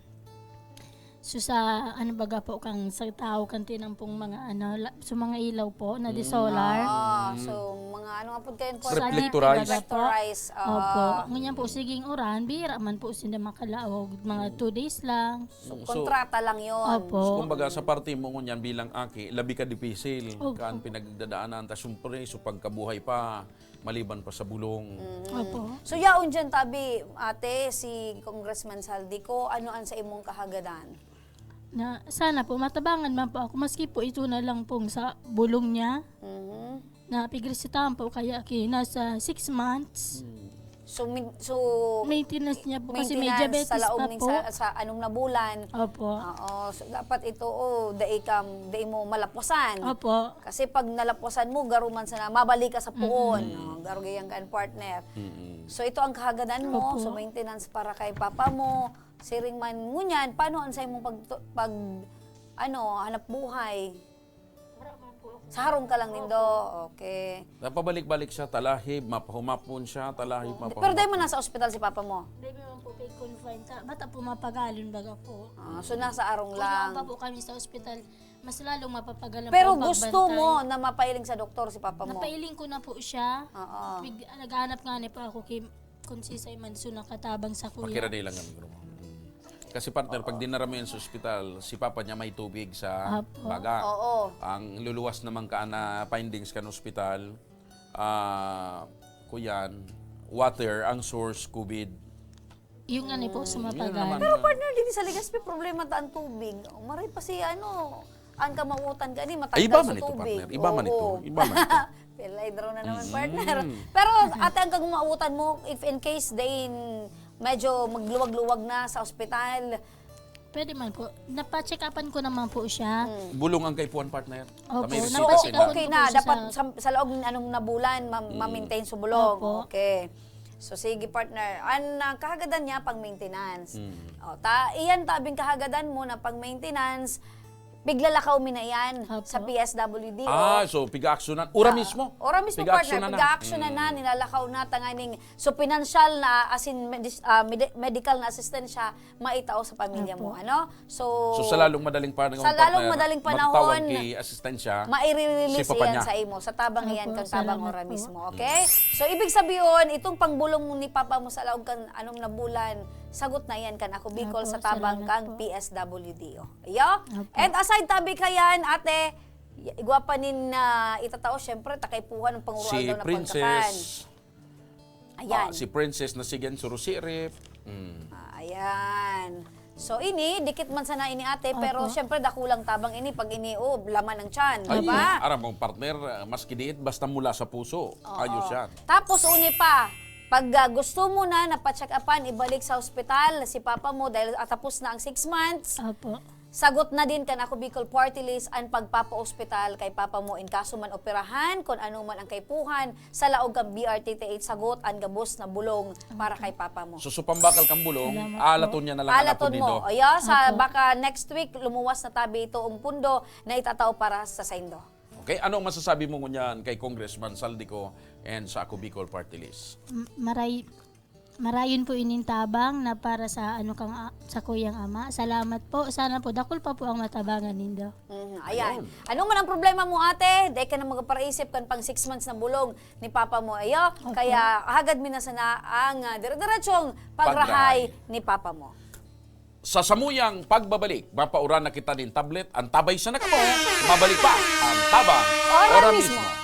So, sa ano baga po kang sa tao kan tinang pong mga ano, la-, sa mga ilaw po na di Mm. solar. Ah, Mm. so, mga ano nga po kayo po? Sa Reflectorize. T V baga po. Reflectorize, ah. Opo. Ngunyan po, siging uran, bira man po sila makalaog, mga Mm. two days lang. So, Mm, so, kontrata lang yun. Opo. So, kumbaga, sa parte mo ngunyan bilang aki, labi ka dipisil, Opo. kan pinagdadaanan, tas syempre, so pagkabuhay pa, maliban pa sa bulong. Mhm. Opo. So, yaon dyan, tabi, ate, si Congressman Zaldy ko, ano ang sa imong kahagadan? Na, sana po, matabangan man po ako, maski po ito na lang pong sa bulong niya. Mhm. Na pigresetahan po kaya ki-, nasa six months. Mm. So, min-, so, Maintenance niya po kasi may maintenance diabetes sa laog pa ning po. sa, sa anom na bulan. Opo. Oo. So, dapat ito, oh, dai ka, dai mo malapusan. Opo. Kasi pag nalapusan mo, garo man sana, mabalik ka sa poon, Mm-mm. no? Garo gayang kan partner. Mm-mm. So, ito ang kahagadan mo, Opo. so, maintenance para kay papa mo, siring man ngunyan, paano ang sa imong pag, pag, ano, hanap buhay? Sa harong ka lang nindo? Opo. Okay. Napabalik-balik siya, talahib, mapahumapon siya, talahib, Opo. mapahumapon. Pero dai man nasa ospital si papa mo? Dai man po kay confine ta. Bata po mapagalon baga po. Ah, so nasa arong Kung lang. pa po kami sa ospital, mas lalong mapapagal ang Pero pagbantayan. gusto mo na mapailing sa doktor si papa mo? Napailing ko na po siya. Oo. Big-, naghahanap nga ni po ako kay kung si Simon so nakatabang sa kuya. Pakiraday lang kami, bro. Mm. Kasi, partner, pag dinara mo yan sa ospital, si papa niya may tubig sa Apo. baga. Oo. Ang luluwas naman ka na findings kan ospital, ah, kuyan, water ang source, COVID. Yung nga ni po, Mm, sumapagan. yun naman Pero, na. partner, din sa Legazpi, problema ta ang tubig. Maray pa si, ano, ang kamautan ka ni, Ay, iba matanggal man sa ito, tubig. partner. Iba man ito. Oo. Iba man ito. Pilay draw na naman, Mm. partner. Pero, ate, ang kagumautan mo, if in case, dain, medyo magluwag-luwag na sa ospital. Pwede man po. Napa-check-upan ko naman po siya. Mm. Bulong ang kaipuhan, partner. Opo, Kami So, napa-check-upan okay ko na. po siya Dapat sa sa, sa laog ng anong na bulan, ma-, Mm. ma-maintain sa bulong. Opo. Okay. So, sige, partner. Ang, ah, kahagadan niya, pang maintenance. Mm. O, ta, iyan tabing kahagadan mo na pang maintenance, piglalakaw mi na yan Opo. sa P S W D, Ah, oh. so, piga-aksyonan. Ura Ah, mismo? ura mismo, partner. Piga-aksyonan na. Piga-aksyonan na, Mm. nilalakaw na, tanganing, so, pinansyal na, as in, medis-, ah, medi-, medical na asistensya, maitao sa pamilya Opo. mo, ano? So, So, sa lalong madaling panahon, sa lalong partner, madaling matatawag panahon, ki asistensya, maire-release si papa iyan niya. sa imo, sa tabang Opo, iyan kan tabang salamat ora po. mismo, okay? So, ibig sabihin, itong pangbulong ni papa mo sa laog kan anom na bulan, sagot na iyan kan Ako Bicol Opo, sa tabang salamat kang po. P S W D, oh. Iyo? Opo. And aside tabi kayan, ate, y-, igwa pa nin, ah, itatao, syempre, takay puhan ang panguruan Si daw na Princess. pagkakan. Ayan. Ah, si Princess na si Gen Surusirip. Mm. Ah, ayan. So, ini, dikit man sana ini, ate, pero Opo. syempre, dakulang tabang ini pag ini, oh, laman ang tiyan, Ay, di ba? aram mo, partner, ah, maski diit, basta mula sa puso. Oo. Ayos yan. Tapos, uni pa, pag, ah, gusto mo na napacheck-upan, ibalik sa ospital si papa mo dahil, ah, tapos na ang six months, Opo. sagot na din kan Ako Bicol Party List ang pagpapaospital kay papa mo in kaso man operahan, kung ano man ang kaipuhan, sa laog kan B R T T H, sagot an gabos na bulong para kay papa mo. So, supambakal kang bulong, Salamat po. alaton niya na lang an Alaton apod mo. nindo. Ayo, sa Opo. baka next week, lumuwas na tabi ito ang pundo na itatao para sa saindo. Okay, ano ang masasabi mo ngunyan kay Congressman Saldico and sa Ako Bicol Party List? M-, maray-, marayon po ining tabang na para sa ano kang a-, sa kuyang ama. Salamat po. Sana po dakul pa po ang matabangan nindo. Mhm, ayan. Ayun. Ano man ang problema mo, ate, dai ka na magparaisip kan pang six months na bulong ni papa mo, ayo. Opo. Kaya hagad mi na sana ang, ah, dire-diretsong pagrahay Pagrahay. ni papa mo. Sa samuyang pagbabalik, mapauran na kita nin tablet, antabay sana kamo, mabalik pa ang Tabang Ora Ora mismo. mismo.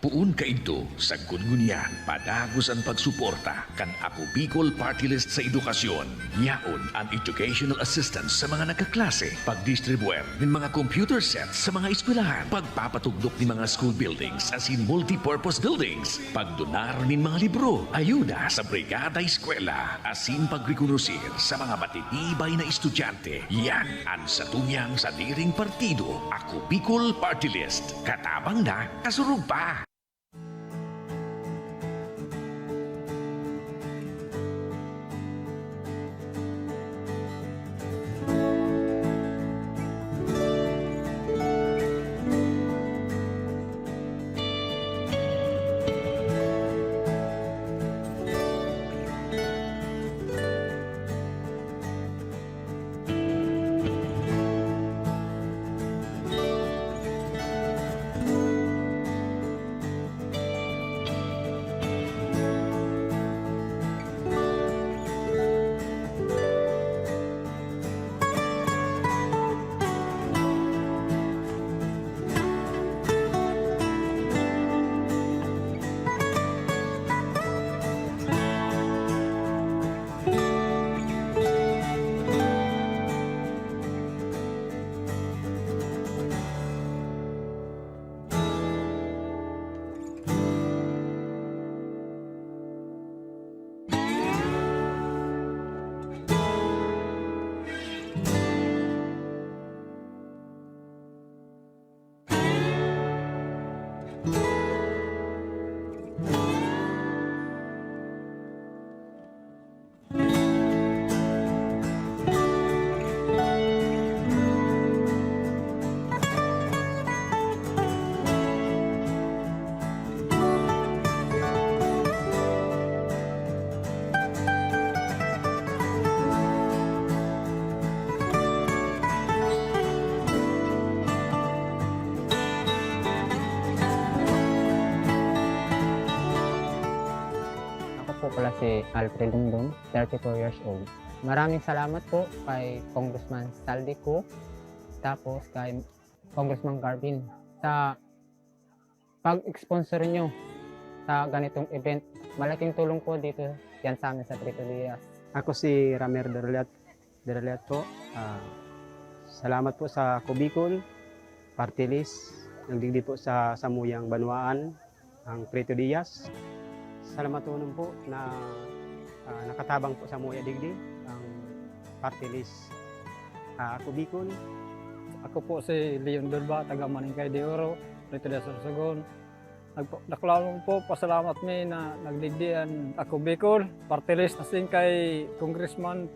Poon kaidto, sagkod ngunyan, padagos an pagsuporta kan Ako Bicol Party List sa edukasyon. Yaon an educational assistance sa mga nagkaklase, pagdistribuer nin mga computer sets sa mga eskwelahan, pagpapatugdok nin mga school buildings asin multipurpose buildings, pagdonar nin mga libro, ayuda sa Brigada Eskwela, asin pagrekonosir sa mga matitibay na estudyante. Yan an satuyang sadiring partido, Ako Bicol Party List. Katabang na, kasurog pa! Ako po pala si Alfred Dundon, thirty-four years old. Maraming salamat po kay Congressman Saldi Co, tapos kay Congressman Garvin sa pag-sponsor nyo sa ganitong event. Malaking tulong po dito yan sa amin sa Trito Diaz. Ako si Ramer Dorliat, Dorliat po. Ah, salamat po sa Ako Bicol Party List. Nagdigdi po sa samuyang banwaan ang Trito Diaz. Salamatonon po na, ah, nakatabang po samuya digdi ang Party List, ah, Ako Bicol. Ako po si Leon Durba, taga Maningkay de Oro, Trito Diaz, Sorsogon. Nagpa-, dakulanon po, pasalamat mi na nagdigdi an Ako Bicol Party List, asin kay Congressman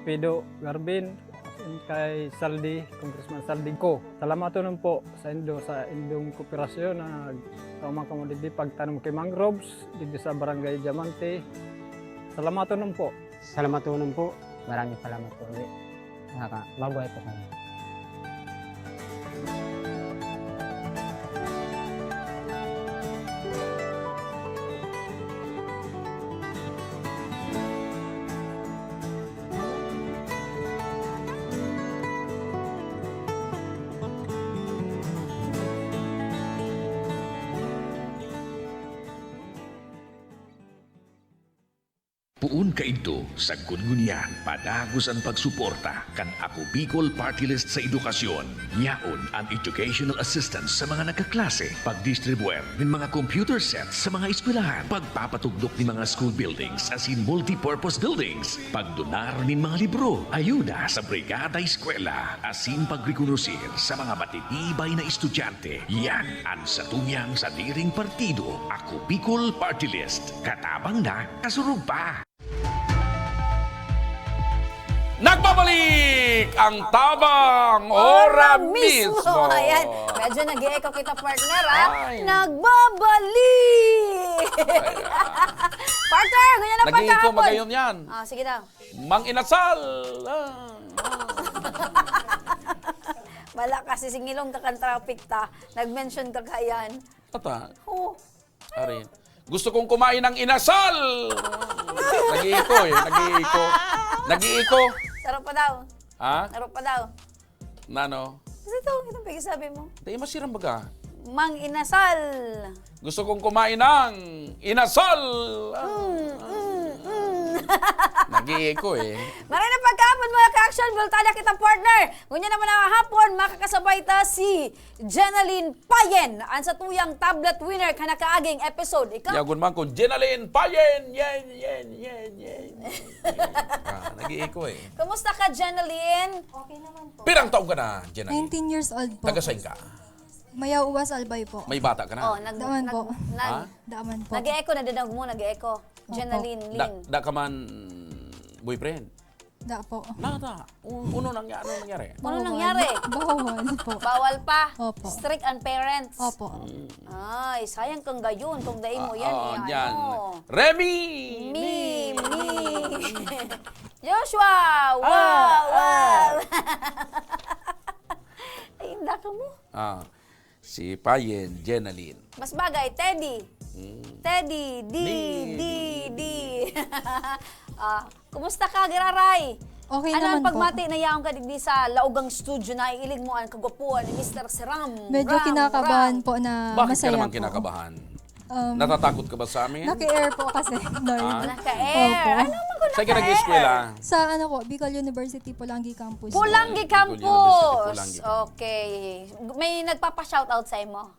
Pido Garvin, asin kay Saldi, Congressman Saldi Co. Salamatonon po saindo sa indong kooperasyon na nagtao man kamo digdi pagtanom ki mangroves digdi sa Barangay Diamante. Salamatonon po. Salamatonon po. Maraming salamat po ulit. Nakaka-, mabuhay po kami. Poon kaidto, sagkod ngunyan, padagos an pagsuporta kan Ako Bicol Party List sa edukasyon. Yaon an educational assistance sa mga nagkaklase, pagdistribuer nin mga computer sets sa mga eskwelahan, pagpapatugdok nin mga school buildings asin multipurpose buildings, pagdonar nin mga libro, ayuda sa Brigada Eskwela, asin pagrekonosir sa mga matitibay na estudyante. Yan an satuyang sadiring partido, Ako Bicol Party List. Katabang na, kasurog pa! Nagbabalik ang Tabang Ora Mismo! Ayan, medyo nag-e-echo kita, partner, ah. Ay. Nagbabalik! Partner, ganyan ang pagkahapon. Nag-e-echo magayon yan. Ah, sige daw. Mang Inasal! Ah. Wala kasi singilong ka kan traffic ta. Nag-mention ka kayan. Ata. Oo. Ari. Gusto kong kumain ng inasal! Nag-iiko eh. Nag-iiko. Nag-iiko. Sarap pa daw. Ha? Sarap pa daw. Nano? Kasi ito, itong pagkasabi mo. Di, masiram baga. Mang inasal. Gusto kong kumain ng inasal! Mm, mm, mm. Nag-iiko eh. Maray na pagkahapon, mga ka-action, bultada kita, partner. Ngunyan naman na hapon, makakasabay ta si Jenaline Payen, ang satuyang tablet winner kan nakaaging episode. Ikaw? Yagon man kun Jenaline Payen! Yen, yen, yen, yen, yen. Ah, nag-iiko eh. Kumusta ka, Jenaline? Okay naman po. Pirang taon ka na, Jenaline? Nineteen years old po. Taga saan ka? Mayao, Uwas, Albay po. May bata ka na? Oh, nag-, Daan nag-, po. nag-, Ha? Daan po. Nag-e-echo, nadadangog mo, nag-e-echo. Opo. Jenaline Da, Lin. da ka man boyfriend? Da po. Nada. U-, uno nangya-, ano nangyari? Ano Bawal. nangyari? Bawal po. Bawal pa? Opo. Strict ang parents? Opo. Mm. Ay, sayang kang gayon kung dai mo Ah, yan, oo, eh, yan. ano. Remy! Mi, Mi. mi. Joshua! Wow, Ah, wow! ah. Ay, inda ka mo. Ah, si Payen, Jenaline. Mas bagay, Teddy. Mm. Teddy, di, Di, di, di. di. Ah, kumusta ka, Giraray? Okay Ano ang naman po. pagmati na yaon ka digdi sa laogang studio na iiling mo ang kagwapuhan ni Mister Siram? Medyo Ram, kinakabahan Ram. po na Bakit ka masaya naman po. kinakabahan? Um, Natatakot ka ba sa amin? Naka-air po kasi, Lord. Ah? Naka-air. Opo. Ano man kung Saan ka naka-air? nag-eskwela? Sa ano po, Bicol University, Polangui Campus. Polangui Bicol University, Campus. Polangui Campus. Okay. May nagpapa-shoutout sa imo?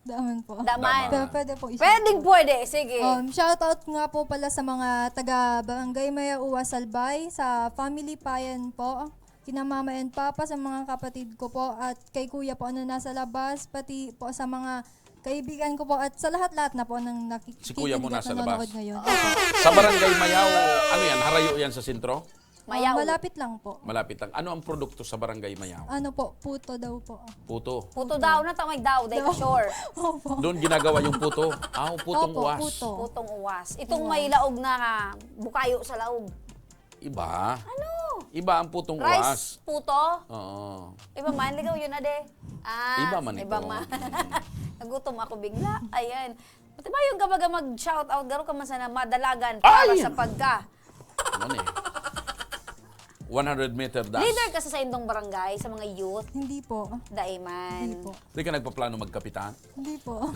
Daman po. Daman. Daman. Pero pwede po i-shout Pwedeng out. pwede. Sige. Um, shoutout nga po pala sa mga taga Barangay Mayao, Uwas, Albay, sa family Payen po, kina mama and papa, sa mga kapatid ko po, at kay kuya po na nasa labas, pati po sa mga kaibigan ko po, at sa lahat-lahat na po ng nakik-, Si kuya mo kikinig at nasa labas? nanonood ngayon. Opo. Sa Barangay Mayao, ano yan? Harayo yan sa sentro? Mayao. Ah, malapit lang po. Malapit lang. Ano ang produkto sa Barangay Mayao? Ano po? Puto daw po. Puto. Puto Puto. daw, na tamay daw, dahil Daw. sure. Opo. Doon ginagawa yung puto. Ah, putong Opo, uwas. puto. Putong uwas. Itong Uwas. may laog na bukayo sa laog. Iba. Ano? Iba ang putong Rice uwas. puto? Oo. Iba man, ligaw yun, ade. Ah, Iba man iba ito. man. Mm. Nagutom ako bigla. Ayan. Pati ba yung gabaga mag-shout out, garo ka man sana madalagan para Ay! sa pagka. Ano ni? One hundred meter dash. Leader ka sa saindong barangay, sa mga youth? Hindi po. Dai man. Hindi po. Di ka nagpaplano magkapitan? Hindi po.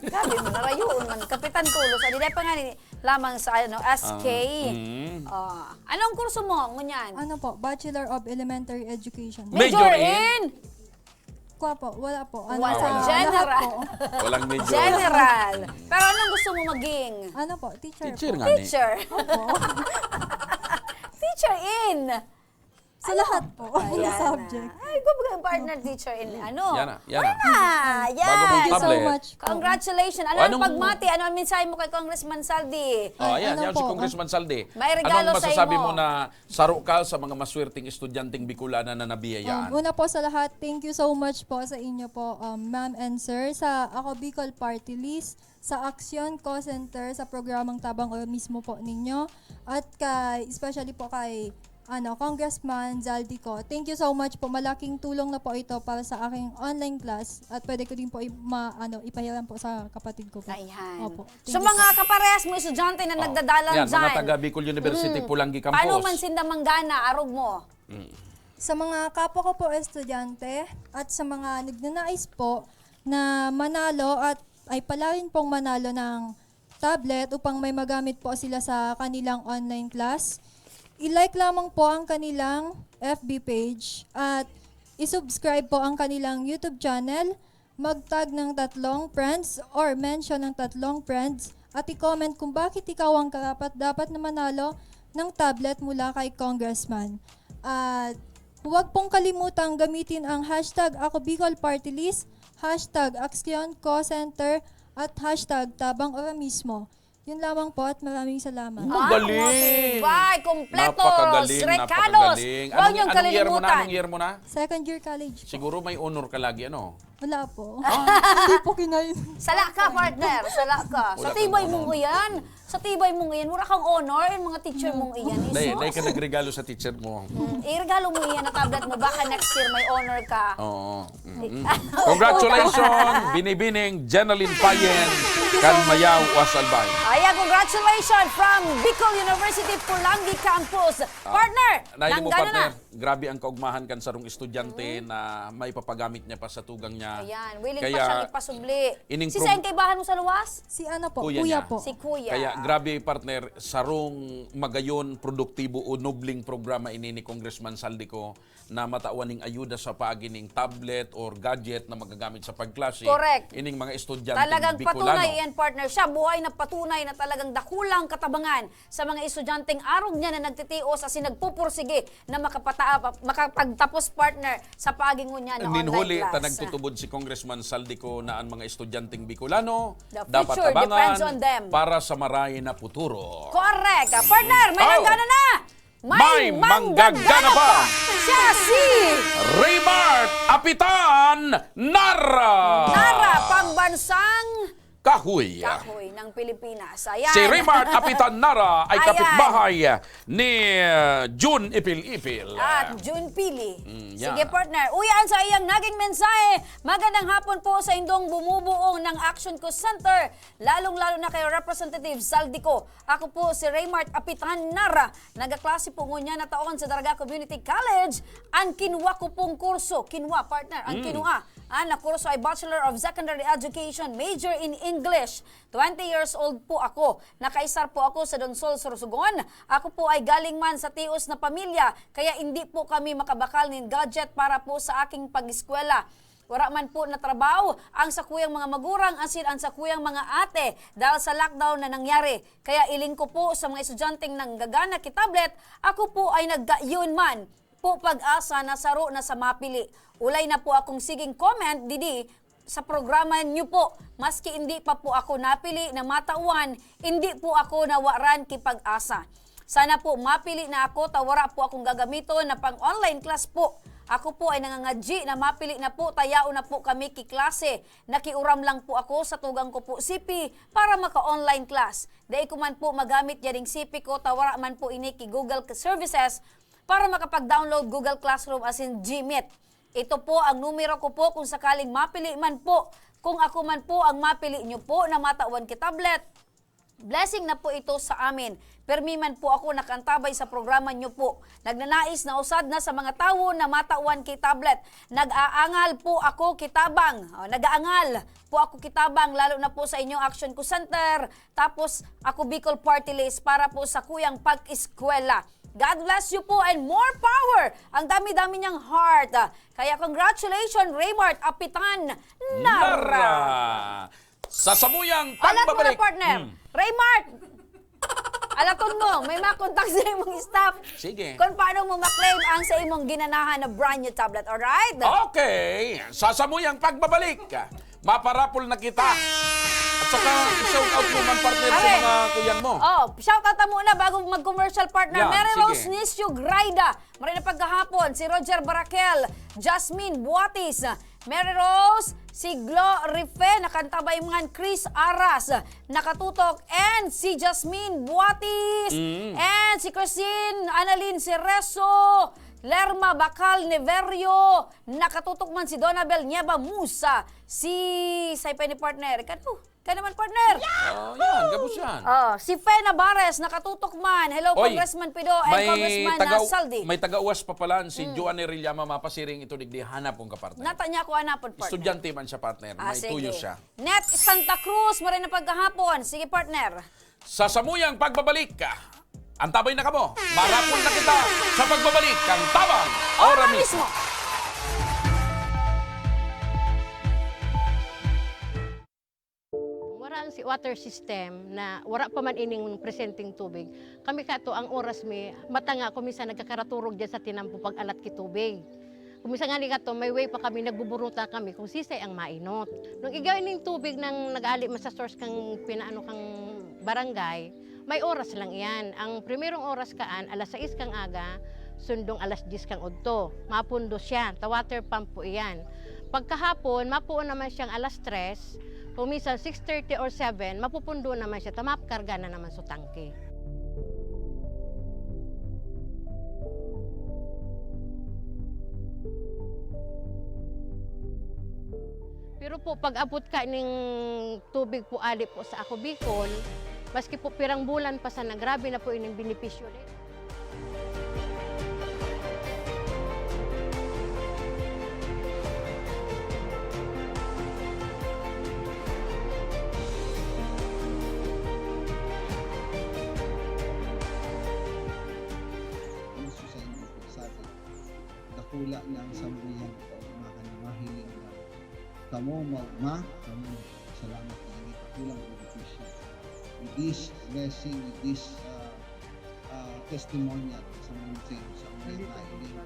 Grabe mo, narayoon man. Kapitan Tulos. Adi, dai pa nga ni, lamang sa, ano, S K. Ah, mm. Ah, anong kurso mo, ngunyan? Ano po? Bachelor of Elementary Education. Major Major in? in? Kwa po, wala po. Ano, Wala. sa General. lahat po. Walang major. General. Pero anong gusto mo maging? Ano po? Teacher Teacher po. nga ni. Teacher. Opo. Teacher in. Sa Ano? lahat po. Ayan Mga na. subject. Ay, kumbaga, partner teacher in ano. Yan na, yan Wala na. na. Yan. Bago mong Thank you so tablet. much po. Congratulations. Ano ang Anong pagmati? Ano ang mensahe mo kay Congressman Saldi? Oh, Ay, ayan, ano yan si po, Congressman Saldi. May regalo Anong sa masasabi imo. mo na saro ka sa mga maswerteng estudyanteng Bicolana na nabiyayaan? Um, una po sa lahat, thank you so much po sa inyo po, um, ma'am and sir, sa Ako Bicol Party List, sa Aksyon Call Center, sa programang Tabang Ora mismo po ninyo, at kay, especially po kay, ano, Congressman Zaldy Co. Thank you so much po. Malaking tulong na po ito para sa aking online class at pwede ko din po i-, ma-, ano, ipahiram po sa kapatid ko po. Ayan. Opo. Thank So, you mga po. kaparehas mo, estudyante na Oh, nagdadalan yan, mga dyan. taga Bicol University, Mm. Polangui Campus. Paano man sinda manggana, arog mo? Mm. Sa mga kapwa ko po estudyante at sa mga nagnanais po na manalo at ay palarin pong manalo ng tablet upang may magamit po sila sa kanilang online class, i-like lamang po ang kanilang F B page at i-subscribe po ang kanilang YouTube channel, mag-tag ng tatlong friends or mention ng tatlong friends at i-comment kung bakit ikaw ang karapat-dapat na manalo ng tablet mula kay Congressman. At huwag pong kalimutang gamitin ang hashtag Ako Bicol Party List, hashtag Aksyon Co-Center, at hashtag Tabang Ora Mismo. Yun lamang po at maraming salamat. Ang Ah, galing! matibay, kompleto, Napakagaling, recados. napakagaling. Huwag Anong, niyong anong year mo na? kalimutan. Anong year mo na? Second year college po. Siguro may honor ka lagi, ano? Wala po. Ah? Hindi po kinain. Sala ka, partner. Sala ka. Sa Wala tibay kang mong honor. iyan. Sa tibay mong iyan. Mura kang honor, yung mga teacher mong iyan. Dahil, Isos. dahil ka nagregalo sa teacher mo. Mm, iregalo mo iyan na tablet mo. Baka next year may honor ka. Oo. Mm-mm. Congratulations, Binibining Jeneline Payen, kan Mayaw, Uas, Albay. Ayan, congratulations from Bicol University, Pulangi Campus. Ah, Partner, Nahiling mo, nanggana na. partner, grabe ang kaugmahan kan sarong estudyante Mm. na maipapagamit niya pa sa tugang niya. Ayan, willing pa Kaya, siyang ipasubli. ining Si prob- saan kaibahan mo sa luwas? Si ano po, Kuya kuya niya. po. Si kuya. Kaya grabe, partner, sarong magayon, produktibo o nobling programa ini ni Congressman Saldico na matawan ning ayuda sa paagi ning tablet or gadget na magagamit sa pagklase Correct. ining mga estudyanteng Talagang Bicolano. patunay yan, partner. Siya, buhay na patunay na talagang dakulang katabangan sa mga estudyanteng arog niya na nagtitios asin nagpupursige na makapata-, makapagtapos, partner, sa paagi ngunyan na Nin online huli, ta class. nagtutubod si Congressman Saldico na ang mga estudyanteng Bicolano The dapat future tabangan depends on them. para sa maray na futuro. Correct. Ah, partner, may Oh! nanggana na! May May manggagana manggagana pa! pa! Siya si Raymart Apitan Nara! Nara, pambansang Kahoy. kahoy ng Pilipinas. Ayan. Si Raymart Apitan Nara ay Ayan. kapitbahay ni, uh, Jun Ipil-Ipil. At Jun Pili. Mm, Sige, yeah. partner. Uyan sa iyang naging mensahe. Magandang hapon po sa indong bumubuo ng Action Co Center, lalong-lalo na kay Representative Saldico. Ako po si Raymart Apitan Nara. Nagaklase po ngunyan na taon sa Daraga Community College. Ang kinuha ko pong kurso, kinuha, partner, ang Mm. kinuha, ah, na kurso ay Bachelor of Secondary Education, major in English. Twenty years old po ako. Nakaisar po ako sa Donsol, Sorsogon. Ako po ay galing man sa tios na pamilya, kaya hindi po kami makabakal nin gadget para po sa aking pag-eskwela. Wara man po natrabaho ang sakuyang mga magurang asin ang sakuyang mga ate dahil sa lockdown na nangyari. Kaya iling ko po sa mga estudyanteng nanggagana ki tablet, ako po ay naggayon man po pag-asa na saro na sa mapili. Ulay na po akong siging comment didi sa programa niyo po. Maski hindi pa po ako napili na matawan, hindi po ako nawaran ki pag-asa. Sana po mapili na ako ta wara po akong gagamiton na pang-online class po. Ako po ay nangangadyi na mapili na po ta yaon na po kami ki klase. Nakiuram lang po ako sa tugang ko po C P para maka-online class. Dai ko man po magamit yaning C P ko ta wara man po ini ki Google Services para makapag-download Google Classroom asin Gmeet. Ito po ang numero ko po kung sakaling mapili man po. Kung ako man po ang mapili nyo po na matawan ki tablet, blessing na po ito sa amin. Permi man po ako nakaantabay sa programa nyo po. Nagnanais na usad na sa mga tawo na matawan ki tablet. Nag-aangal po ako ki tabang. O, nag-aangal po ako ki tabang, lalo na po sa inyong Action Co Center. Tapos, Ako Bicol Party List para po sa kuyang pag-eskwela. God bless you po and more power! Ang dami-dami niyang heart. Kaya congratulations, Raymart Apitan Nara! Nara! Sa samuyang Alam mo na, pagbabalik. partner. Hmm. Raymart! Alaton mo, may makontak sa imong staff. Sige. Kung paano mo maklaim ang sa imong ginanahan na brand new tablet, alright? Okay. Sa samuyang pagbabalik, maparapol na kita. At saka, shout out mo man, partner, sa Are. mga kuyan mo. Oh, shout out mo na bago mag-commercial, partner. Yeah, Mary sige. Rose Nisio Graida, maray na pagkahapon, si Roger Barakel, Jasmine Buatis, Mary Rose, si Glo Rife, nakantabay man, Chris Aras, nakatutok, and si Jasmine Buatis, Mm. and si Christine Annalyn Cereso, Lerma Bacal Neverio, nakatutok man si Donabel Nieva Musa, si, say pa ni partner, kano? Ka naman, partner? Oh, yan, gabos yan. Oh, si Fe Navarez, nakatutok man. Hello, Oy, Congressman Pido and may Congressman, taga, ah, Saldi. May taga-uwas pa pala, si Mm. Joanne Rillama, mapasiring ito digdi, hanap kong kapartner. Nata niya ako hanapon, partner. Estudyante man siya, partner. Ah, May sige. tuyo siya. Net Santa Cruz, maray na pagkahapon. Sige, partner. Sa samuyang pagbabalik, ah, antabay na kamo. Marapol na kita sa pagbabalik kan Tabang Ora Ora Mismo. Mismo. Wara ang si water system na wara pa man ining presenteng tubig. Kami kato, ang oras mi, mata nga ako minsan nagkakaraturog diyan sa tinampo pag-alat ki tubig. Kung minsan nga ni kato, may way pa kami, nagbuburuta kami kung sisay ang mainot. Nung igay ning tubig nang nag-ali man sa source kang pinaano kang barangay, may oras lang iyan. Ang primerong oras kaan, alas sais kang aga, sundong alas dyes kang udto. Mapundo siya, ta water pump po iyan. Pagkahapon, mapuon naman siyang alas tres, kung minsan six thirty or seven, mapupundo naman siya, ta makarga na naman sa tangke. Pero po, pag-abot ka ning tubig po, ali po sa Ako Bicol, maski po pirang bulan pa sana, grabe na po ining benepisyo. Ang susayin ko po sa atin, dakula na ang samuyang kaugmahan na mahiling na kamo maugma, kamo salamat na ini, dakulang benepisyo. With this blessing, with this, ah, ah, testimonial sa mga sa mga nailing,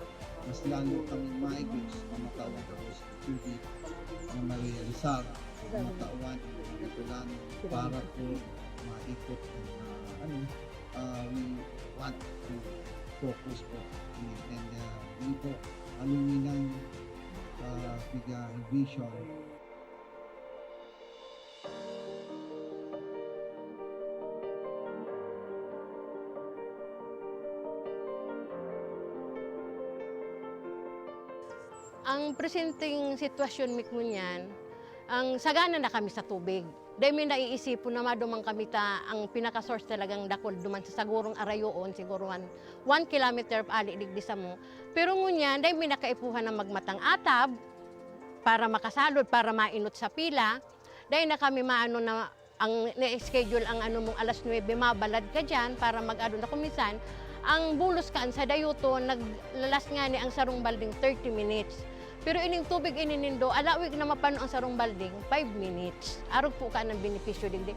mas lalo kaming maigos, mamatawan ko sa tubig na marealisar, mamatawan ang mga Bicolano para po maikot ang, ah, ano, ah, we want to focus po. And, ah, yun po, aluminum, ah, bigyan vision. Ang presenteng sitwasyon mi ngunyan, ang sagana na kami sa tubig. Dai mi naiisipon na maduman kami ta ang pinaka-source talagang dakul duman sa sagurong arayoon, siguro one, one kilometer ali digdi samo. Pero ngunyan, dai mi nakaipuhan na magmatang atab para makasalod, para mainot sa pila. Dai na kami maano na ang na-schedule ang ano mong alas nuebe, mabalad ka diyan para mag-ano na. Kung minsan, ang bulos kaan sa dayuton, naglalas ngani ang sarong balding thirty minutes. Pero ining tubig ini nindo, alawig na mapano ang sarong balding, five minutes. Arog po ka ng benepisyo digdi.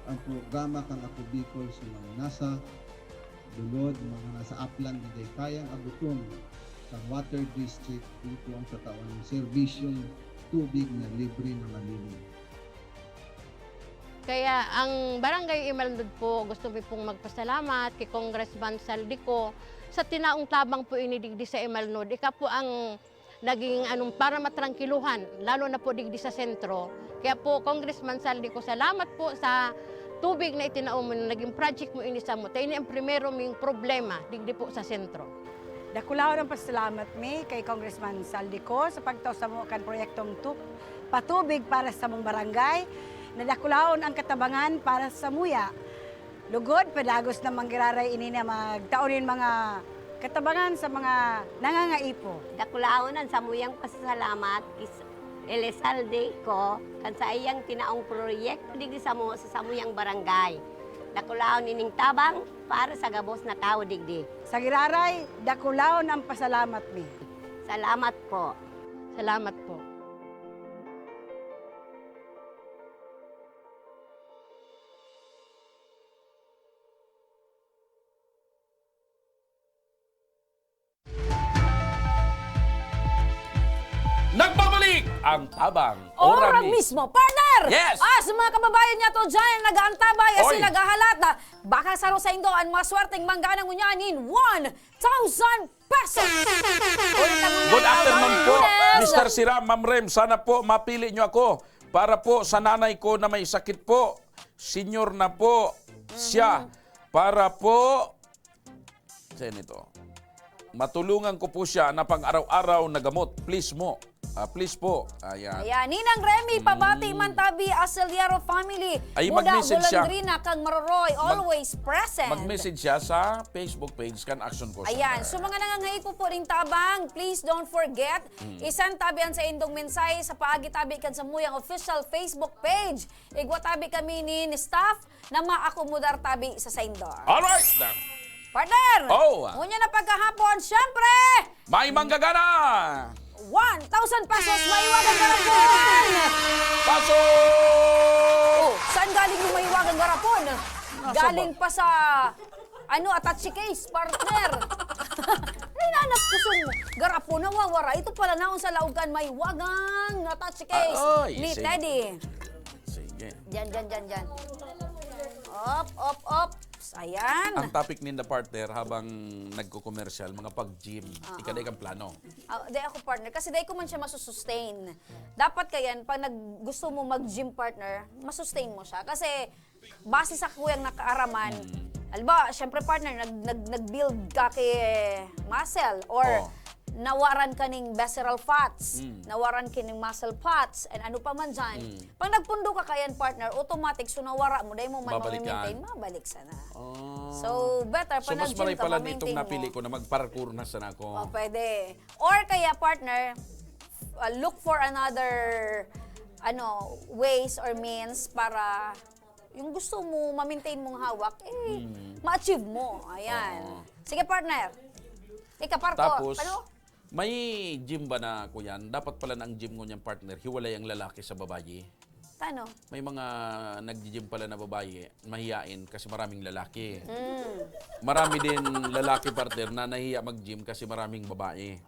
Ang programa kan Ako Bicol sa mga nasa lulod, mga nasa aplan na di kayang abuton kan water district, dito ang tatawan ng serbisyong tubig na libre na malinis. Kaya ang Barangay Imalnod po, gusto mi pong magpasalamat kay Congressman Saldico sa tinaong tabang po ini digdi sa Imalnod. Ika po ang naging anong para matrangkiluhan, lalo na po digdi sa sentro. Kaya po, Congressman Saldico, salamat po sa tubig na itinao mo, na naging project mo ini samo. Ta ini ang primero ming problema digdi po sa sentro. Dakulaon ang pasalamat mi kay Congressman Saldico sa pagtao samo kan proyektong tu-, patubig para sa samong barangay, na dakulaon ang katabangan para sa muya. Lugod, padagos na manggiraray ini na magtao nin mga katabangan sa mga nangangaipo. Dakulaon ang samuyang pasasalamat kis Elizalde ko kan sa iyang tinaong proyekto digdi samo sa samuyang barangay. Dakulaon ining tabang para sa gabos na tawo digdi. Sa giraray, dakulaon ang pasalamat mi. Salamat po. Salamat po. Nagbabalik ang tabang. Ora Ora mi- mismo, partner! Yes! Ah, sa mga kababayan niya to dyan, nag-aantabay, as Oy! in naghahalat na baka saro saindo an maswerteng manggana ngunyan nin one thousand pesos! Ulit lang ngunyan, Good afternoon po, Lunes. Mister Siram, Ma'am Rem. Sana po mapili nyo ako para po sa nanay ko na may sakit po. Senior na po siya. Mm. Para po Sa inito. Matulungan ko po siya na pang-araw-araw na gamot. Please mo. Ah, please po. Ayan. Ayan. Ninang Remy, pabati Mm. man tabi, Aceliero family. Ay, Muda, mag-message siya. Golondrina, kang Maroroy, Mag-, always present. mag-message siya sa Facebook page kan Action Call Ayan. Center. So, mga nangangaipo po ning tabang, please don't forget, Mm. i-send tabi an saindong mensahe sa paagi tabi kan samuyang official Facebook page. Igwa tabi kami ni, ni staff na maakomodar tabi sa saindo. Alright, then. Partner! Oh. Ngunyan na pagkahapon, syempre! May manggagana! One thousand pesos, Mahiwagang Garapon! Paso! Oh, saan galing yung Mahiwagang Garapon? Nasa Galing ba? pa sa, ano, attache case, partner. Ay, nanap ko sung garapon, nawawara. Ito pala, naon sa laog kan Mahiwagang attache case Ah, oy, ni sige. Teddy. Sige. Diyan, diyan, diyan, diyan. Op, op, op. Ayan. Ang topic ninda, partner, habang nagko-commercial, mga pag-gym, Aha. Ika dai kang plano. Ah, di ako, partner. Kasi dai ko man siya masusustain. Dapat kayan, pag nag-, gusto mo mag-gym, partner, masustain mo siya. Kasi, base sa kuyang nakaaraman, Mm. halimbawa, syempre, partner, nag-, nag-, nag-build ka ki muscle or Oh. nawaran ka ning visceral fats, Mm. nawaran ka ning muscle fats, and ano pa man dyan. Mm. Pag nagpundo ka kayan, partner, automatic, so nawara mo, dai mo man Babalik ma-maintain, yan. mabalik sana. Oh. So, better pa So, mas nag-gym maray ka, pala ma-maintain nitong napili mo. ko na mag-parkour na sana ako. Oh, pwede. Or kaya, partner, uh, look for another, ano, ways or means para yung gusto mo, ma-maintain mong hawak, eh, Mm. ma-achieve mo. Ayan. Oo. Sige, partner. Ikaparko. Tapos, Ano? may gym ba na, kuyan? Dapat pala na ang gym ngunyan, partner, hiwalay ang lalaki sa babayi. Paano? May mga nagji-gym pala na babayi, mahiyain kasi maraming lalaki. Mm. Marami din lalaki, partner, na nahiya mag-gym kasi maraming babae.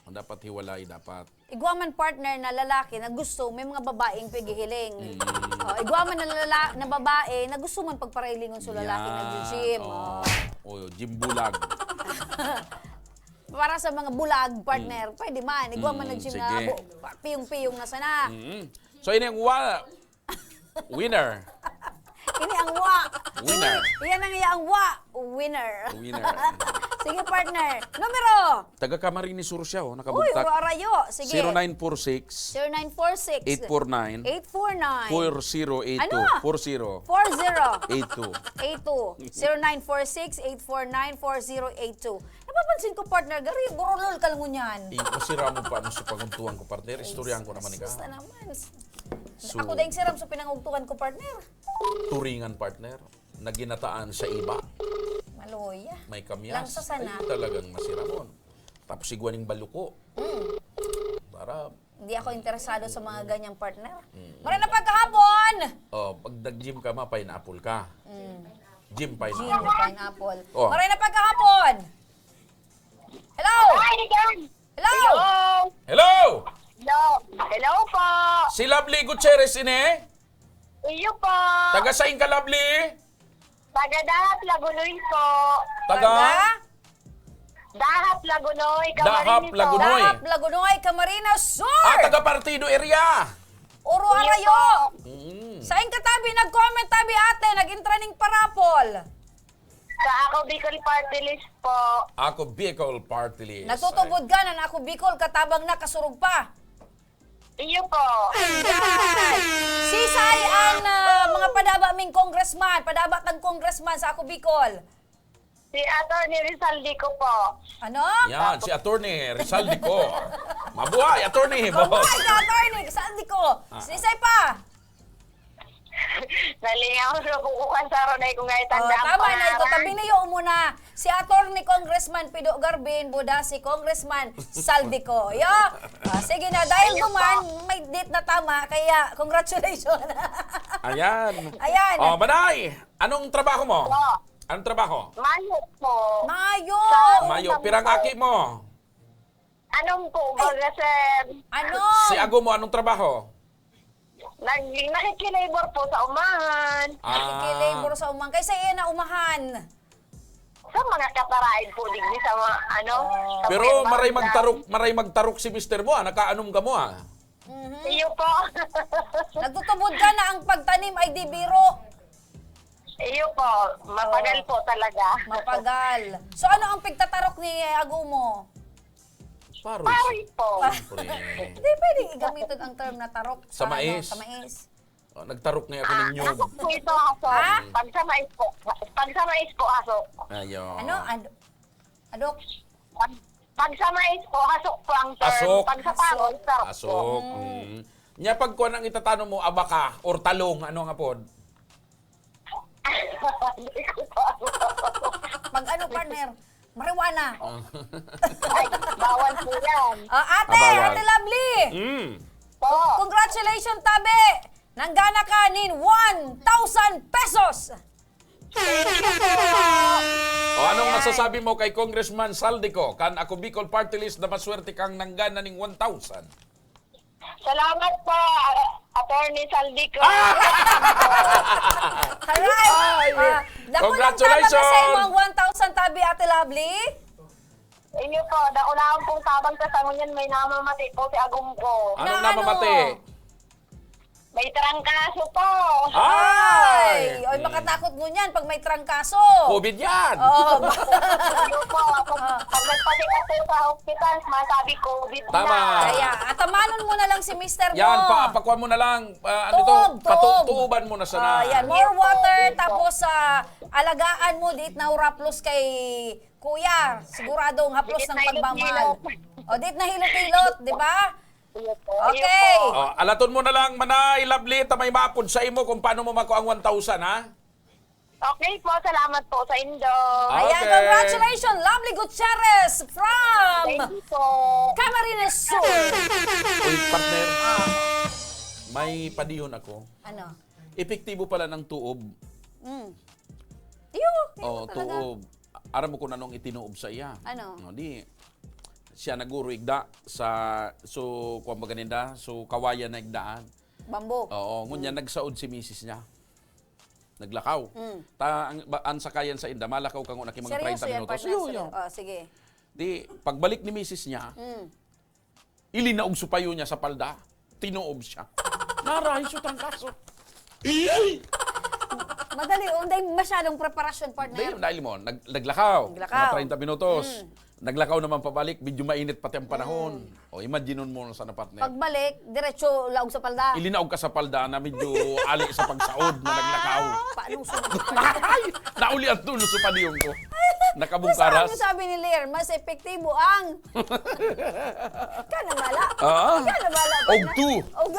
Dapat hiwalay, dapat. Igwa man partner na lalaki na gusto, may mga babaeng pighihiling. Mm. Oh, igwa man na lala-, na babae na gusto man pagparailingon sa lalaki Yan. nagji-gym. Oh. Oh. Oh, gym bulag. Para sa mga bulag, partner, Mm. pwede man. Igwa man Mm, nag-gym na sige. bu-, piyong-piyong na sana. Mm. So, ini ang wa-, Winner. Ini ang wa. Winner. Yan ang iya ang wa. Winner. Winner. Sige, partner. Numero. Taga Camarines Sur siya, oh, Uy, nakabugtak. Uro Arayo. Sige. Zero nine four six, Zero nine four six. eight four nine, Eight four nine. four zero eight two. Ano? Four zero. Four zero. Eight two. Eight two. Zero nine four six, eight four nine, four zero eight two. Napapansin ko, partner, gari, burulol ka lang ngunyan. Ikaw, sira mo pa, ano, sa pagungtuan ko, partner? Istoryahan ko naman ikaw. Sus na naman. So, Ako dahil siram sa pinangugtukan ko, partner. Turingan, partner, na ginataan sa iba. Maluya. May kamyas. Lang sa sana. Ay, talagang masiramon. Tapos igwa ning baluko. Mm. Para Hindi ako interesado sa mga ganyang partner. Mm. Maray na pagkahapon! Oh, pag nag-gym ka, ma-pineapple ka. Mm. Gym Gym pineapple. pineapple. Oh. Maray na pagkahapon! Hello! Hi, Rigan! Hello! Hello! Hello! Hello! Hello po! Si Lovely Gutierrez ini? Iyo po! Taga sain ka, Lovely? Taga Dahap, Lagunoy po. Taga? Taga? Dahap, Lagunoy, Dahap, Camarines Sur. Lagunoy. Dahap, Lagunoy, Camarines Sur! Ah, taga Partido area! Uro Iyo Arayo! po. Mm. Sain ka tabi, nag-comment tabi ate, nag-intraning parapol. Sa Ako Bicol Party List po. Ako Bicol Party List. Nagtutubod ka na, na Ako Bicol, katabang na, kasurog pa. Iyo po. Ayan. Sisay ang, ah, mga padaba ming congressman, padaba tang congressman sa Ako Bicol. Si Attorney Rizal Dico po. Ano? Yan, si Attorney Rizal Dico. Mabuhay, Attorney, boss. Mabuhay ka, Attorney Rizal Dico. Ah. Sisay pa? Nalingaw na po ko kan saro na ikong ngayon Oh, tanda ang tama na ito. pangaran. Tabi niyo muna si Attorney Congressman Pido Garbin, buda si Congressman Saldico. Yo? Ah, sige na, dahil Ayun duman, po. may date na tama, kaya congratulations. Ayan. Ayan. Oh, Manay, anong trabaho mo? Po. Anong trabaho? Mayo po. Mayo. Sa Mayo, una pirang po. aki mo? Anom po, baga, sir. Ano? Si Ago mo, anong trabaho? Nag-, nakikilabor po sa umahan. Ah. Nakikilabor sa umahan. Kaysa iya na umahan. Sa mga kataraid po, digdi sa mga, ano, Oh. sa Pero mga maray barangay. magtarok, maray magtarok si mister mo, ah. Nakaanom ka mo, ah. Mhm. Iyo po. Nagtutubod ka na ang pagtanim ay di biro. Iyo po. Mapagal Oh. po talaga. Mapagal. So, ano ang pigtatarok ni Ago mo? Paroy. Paroy po. Siyempre. Hindi pwedeng igamiton ang term na tarok Sa sa, ano, mais. sa mais. Oh, nagtarok nga ako Ah, ninyo. hasok po ito, hasok. Ha? Pag sa mais po, pag sa mais po, hasok. Ayun. Ano? Ad-, adok? Pag, pag sa mais po, hasok po ang term. Asok. Pag sa paroy, tarok po. Asok. Mm. Mm. Nya pag kuwan ang itatanom mo, abaka or talong, ano nga pod? Hindi ko pa alam. Pag ano, partner? Marijuana. Ah. Ay, bawal po yan. Ah, ate, Ah, bawal. Ate Lovely. Mm. Po. Congratulations, tabi. Nanggana ka nin one thousand pesos. Thank you po. O, anong Ayan. masasabi mo kay Congressman Saldico? Kan Ako Bicol Party List na maswerte kang nanggana ning one thousand. Salamat po, Attorney Saldico. Ah! Alright. Ay, Ah, dakul ang tabang na sa congratulations. imong one thousand tabi, Ate Lovely. Inyo po, dakul ang pong tabang sa sangunyan, may namamati po si Agum ko. Anong Na ano? namamati? May trangkaso po. Ay! Ay! Oy, Mm. makatakot ngunyan pag may trangkaso. COVID yan. Oo. Inyo po, pag, pag nagpacheck up po sa hospital, masabi COVID Tama. na. Kaya, atamanon mo na lang si mister mo. Yan, pa, pakuha mo na lang. Ah, ano Tuob, to? Patu-, tuob. tuuban mo na sana. Ah, yan. More Yes po, water, yes po. tapos, ah, alagaan mo, diit na huraplos kay kuya. Siguradong haplos Diit ng na pagmamahal. hilot-hilot. O, diit na hilot-hilot, di ba? Yes po, Okay. yes po. Oh, alaton mo na lang, Manay Lovely, ta may maapod sa imo kung paano mo makuha ang one thousand, ha? Okay po, salamat po sa indo. Ah, Ayan, okay. congratulations, Lovely Gutierrez from Thank you po. Camarines Sur. Uy, partner, Ah. may padihon ako. Ano? Epektibo pala ng tuob. Mm. Iyo, iyo Oo, talaga. tuob. Aram mo kung anong itinuob sa iya? Ano? No, di, siya naguro igda sa, so, kuwan ba ganinda? So, kawayan na igdaan. Bamboo. Oo, ngunyan Mm. nagsaod si misis niya. Naglakaw. Mm. Ta, ang, ba, ang sakayan sa inda, malakaw ka ngunyan, mga Seryoso treinta yan, minutos. partner? Iyo, Seryo-, iyo. oh, sige. Di, pagbalik ni misis niya, Mm. ilinaog so payo niya sa palda. Tinuob siya. Narahay so trangkaso. Madali, oh, dahil masyadong preparasyon, partner. Dahil, dahil mo, nag-, naglakaw. Naglakaw. Mga treinta minutos. Mm. Naglakaw naman pabalik, medyo mainit pati ang panahon. Mm. O, imagine mo na sana, partner. Pagbalik, diretso laog sa palda. Ilinaog ka sa palda na medyo ali sa pagsaod na naglakaw. Paano sunod? Nauli ang tulo sa padihon ko. Nakabungkaras. Mas ano sabi ni Lir? Mas epektibo ang Ka na bala. Ah? Ka na bala, Og partner. two. Og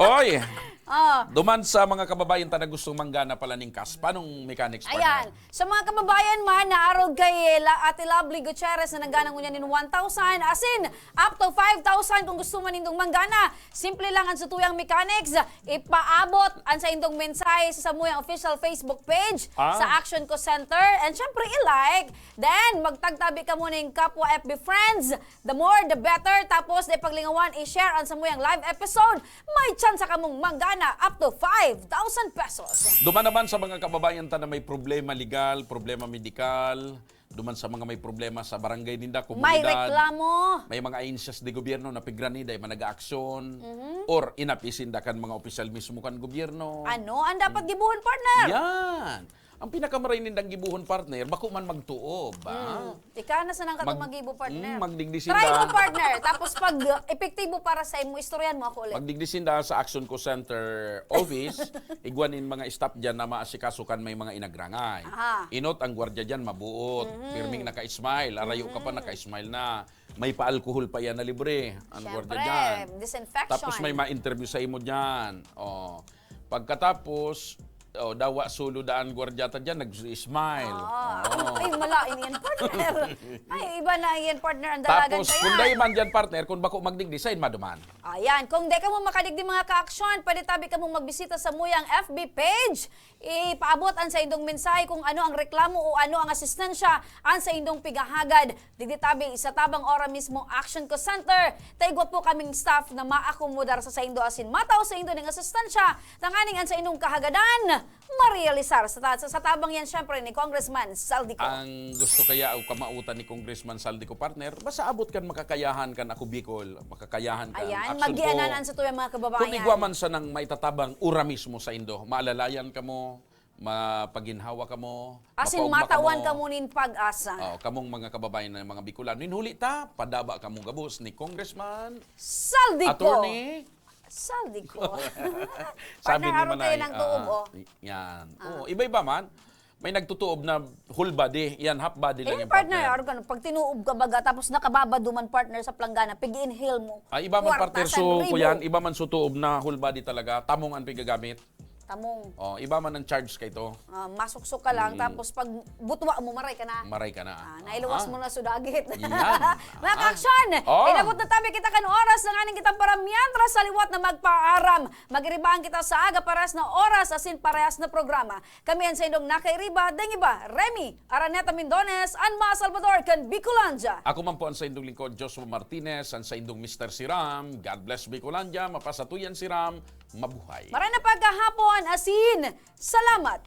Oy, Ah. duman sa mga kababayan ta na gustong manggana pala ning cash, paanong mechanics, partner? Ayan. Sa mga kababayan man na arog kay La-, Ate Lovely Gutierrez na nanggana ngunyan nin one thousand, asin up to five thousand kung gusto man nindong manggana. Simple lang ang satuyang mechanics. Ipaabot ang saindong mensahe sa samuyang official Facebook page Ah. sa Action Ko Center. And syempre, i-like. Then, magtagtabi kamo ning kapwa F B friends. The more, the better. Tapos, di paglingawan, i-share ang samuyang live episode. May tsansa kamong manggana up to five thousand pesos. Duman naman sa mga kababayan ta na may problema legal, problema medikal, duman sa mga may problema sa barangay ninda, May komunidad, reklamo. may mga ahensyas de gobyerno na pigrani, dai man nag-aaksyon, Mhm. or inapi sinda kan mga opisyal mismo kan gobyerno. Ano ang dapat gibuhon, partner? Yan. Ang pinakamaray nindang gibuhon, partner, bako man magtuob, ah. Mm. Ika na sanang katong Mag-, magibo, partner. mm, magdigdi Try sinda. mo, partner. Tapos pag, uh, epektibo para sa imo, istoryahan mo ako ulit. Magdigdi sinda sa Action Ko Center office. Igwa nin mga staff dyan na maasikaso kan may mga inagrangay. Aha. Inot ang gwardiya dyan, mabuot. Mhm. Pirming naka-smile. Arayo ka pa, Mhm. naka-smile na. May pa-alcohol pa yan na libre. Ang Siyempre, gwardiya dyan. disinfection. Tapos may ma-interview sa imo dyan. Oh. Pagkatapos, Oh, dawa solo daan gwardiya ta diyan, nag-smile. Ah, Oh. Ay, malain yan, partner. Ay, iba na yan, partner. Ang dalagan Tapos, ka kung yan. dai man dyan, partner, kung bako magdigdi, sain maduman. Ayan, kung di ka mo makadigdi mga ka-aksyon, pwede tabi ka mong magbisita sa Muyang F B page. Ipaabot ang sa indong mensahe kung ano ang reklamo o ano ang asistensya ang sa indong pigahagad. Digdi tabi, sa tabang ora mismo, Action Call Center. Taigwa po kaming staff na maakomodar sa saindo asin matao sa indo ning asistensya. Tanganing ang sa indong kahagadan, marealisar sa, ta- sa tabang yan, syempre, ni Congressman Saldico. Ang gusto kaya o kamautan ni Congressman Saldico, partner, basta abot kan makakayahan kan Ako Bicol, makakayahan kan Ayan, Action magianan Co. an sa tuyang mga kababayan. Kung igwa man sanang maitatabang ura mismo sa indo, maalalayan kamo, mapaginhawa kamo, Asin mapaugma matawan kamo. Kamo nin pag-asa. Oh, kamong mga kababayan ng mga Bicolano. Nin huli ta, padaba kamo gabos ni Congressman, Saldico. Attorney. Saldico. Sabi Partner, ni aron Manay, tayo ng tuog, ah, oh. Yan. Oh, iba-iba man. May nagtutuob na whole body. Yan, half body lang Eh, yung partner, partner. aron ka, pag tinuob ka baga, tapos nakababa duman, partner, sa planggana, pig-inhale mo. Ay, iba man Kwarta, partner, so sanribo. Kuyan, iba man so tuob na whole body talaga, tamong ang pigagamit. Tamong. Oh, iba man ang charge kay to. Ah, masuksok ka lang, tapos pag butwa mo, maray ka na. Maray ka na. Ah, nailuwas mo na sudagit. Yan. Mga kaaksyon, Oh. inabot na tabi kita kan oras na nganing kitang para mientras sa liwat na magpaaram. Magiribaan kita sa aga parehas na oras asin parehas na programa. Kami an saindong nakairiba, deng iba, Remy Araneta Mindones, an mga Salvador kan Bicolandia. Ako man po ang saindong lingkod, Joshua Martinez, ang saindong Mister Siram. God bless Bicolandia, mapasatuyan Siram, mabuhay. Maray na pagkahapon, asin salamat.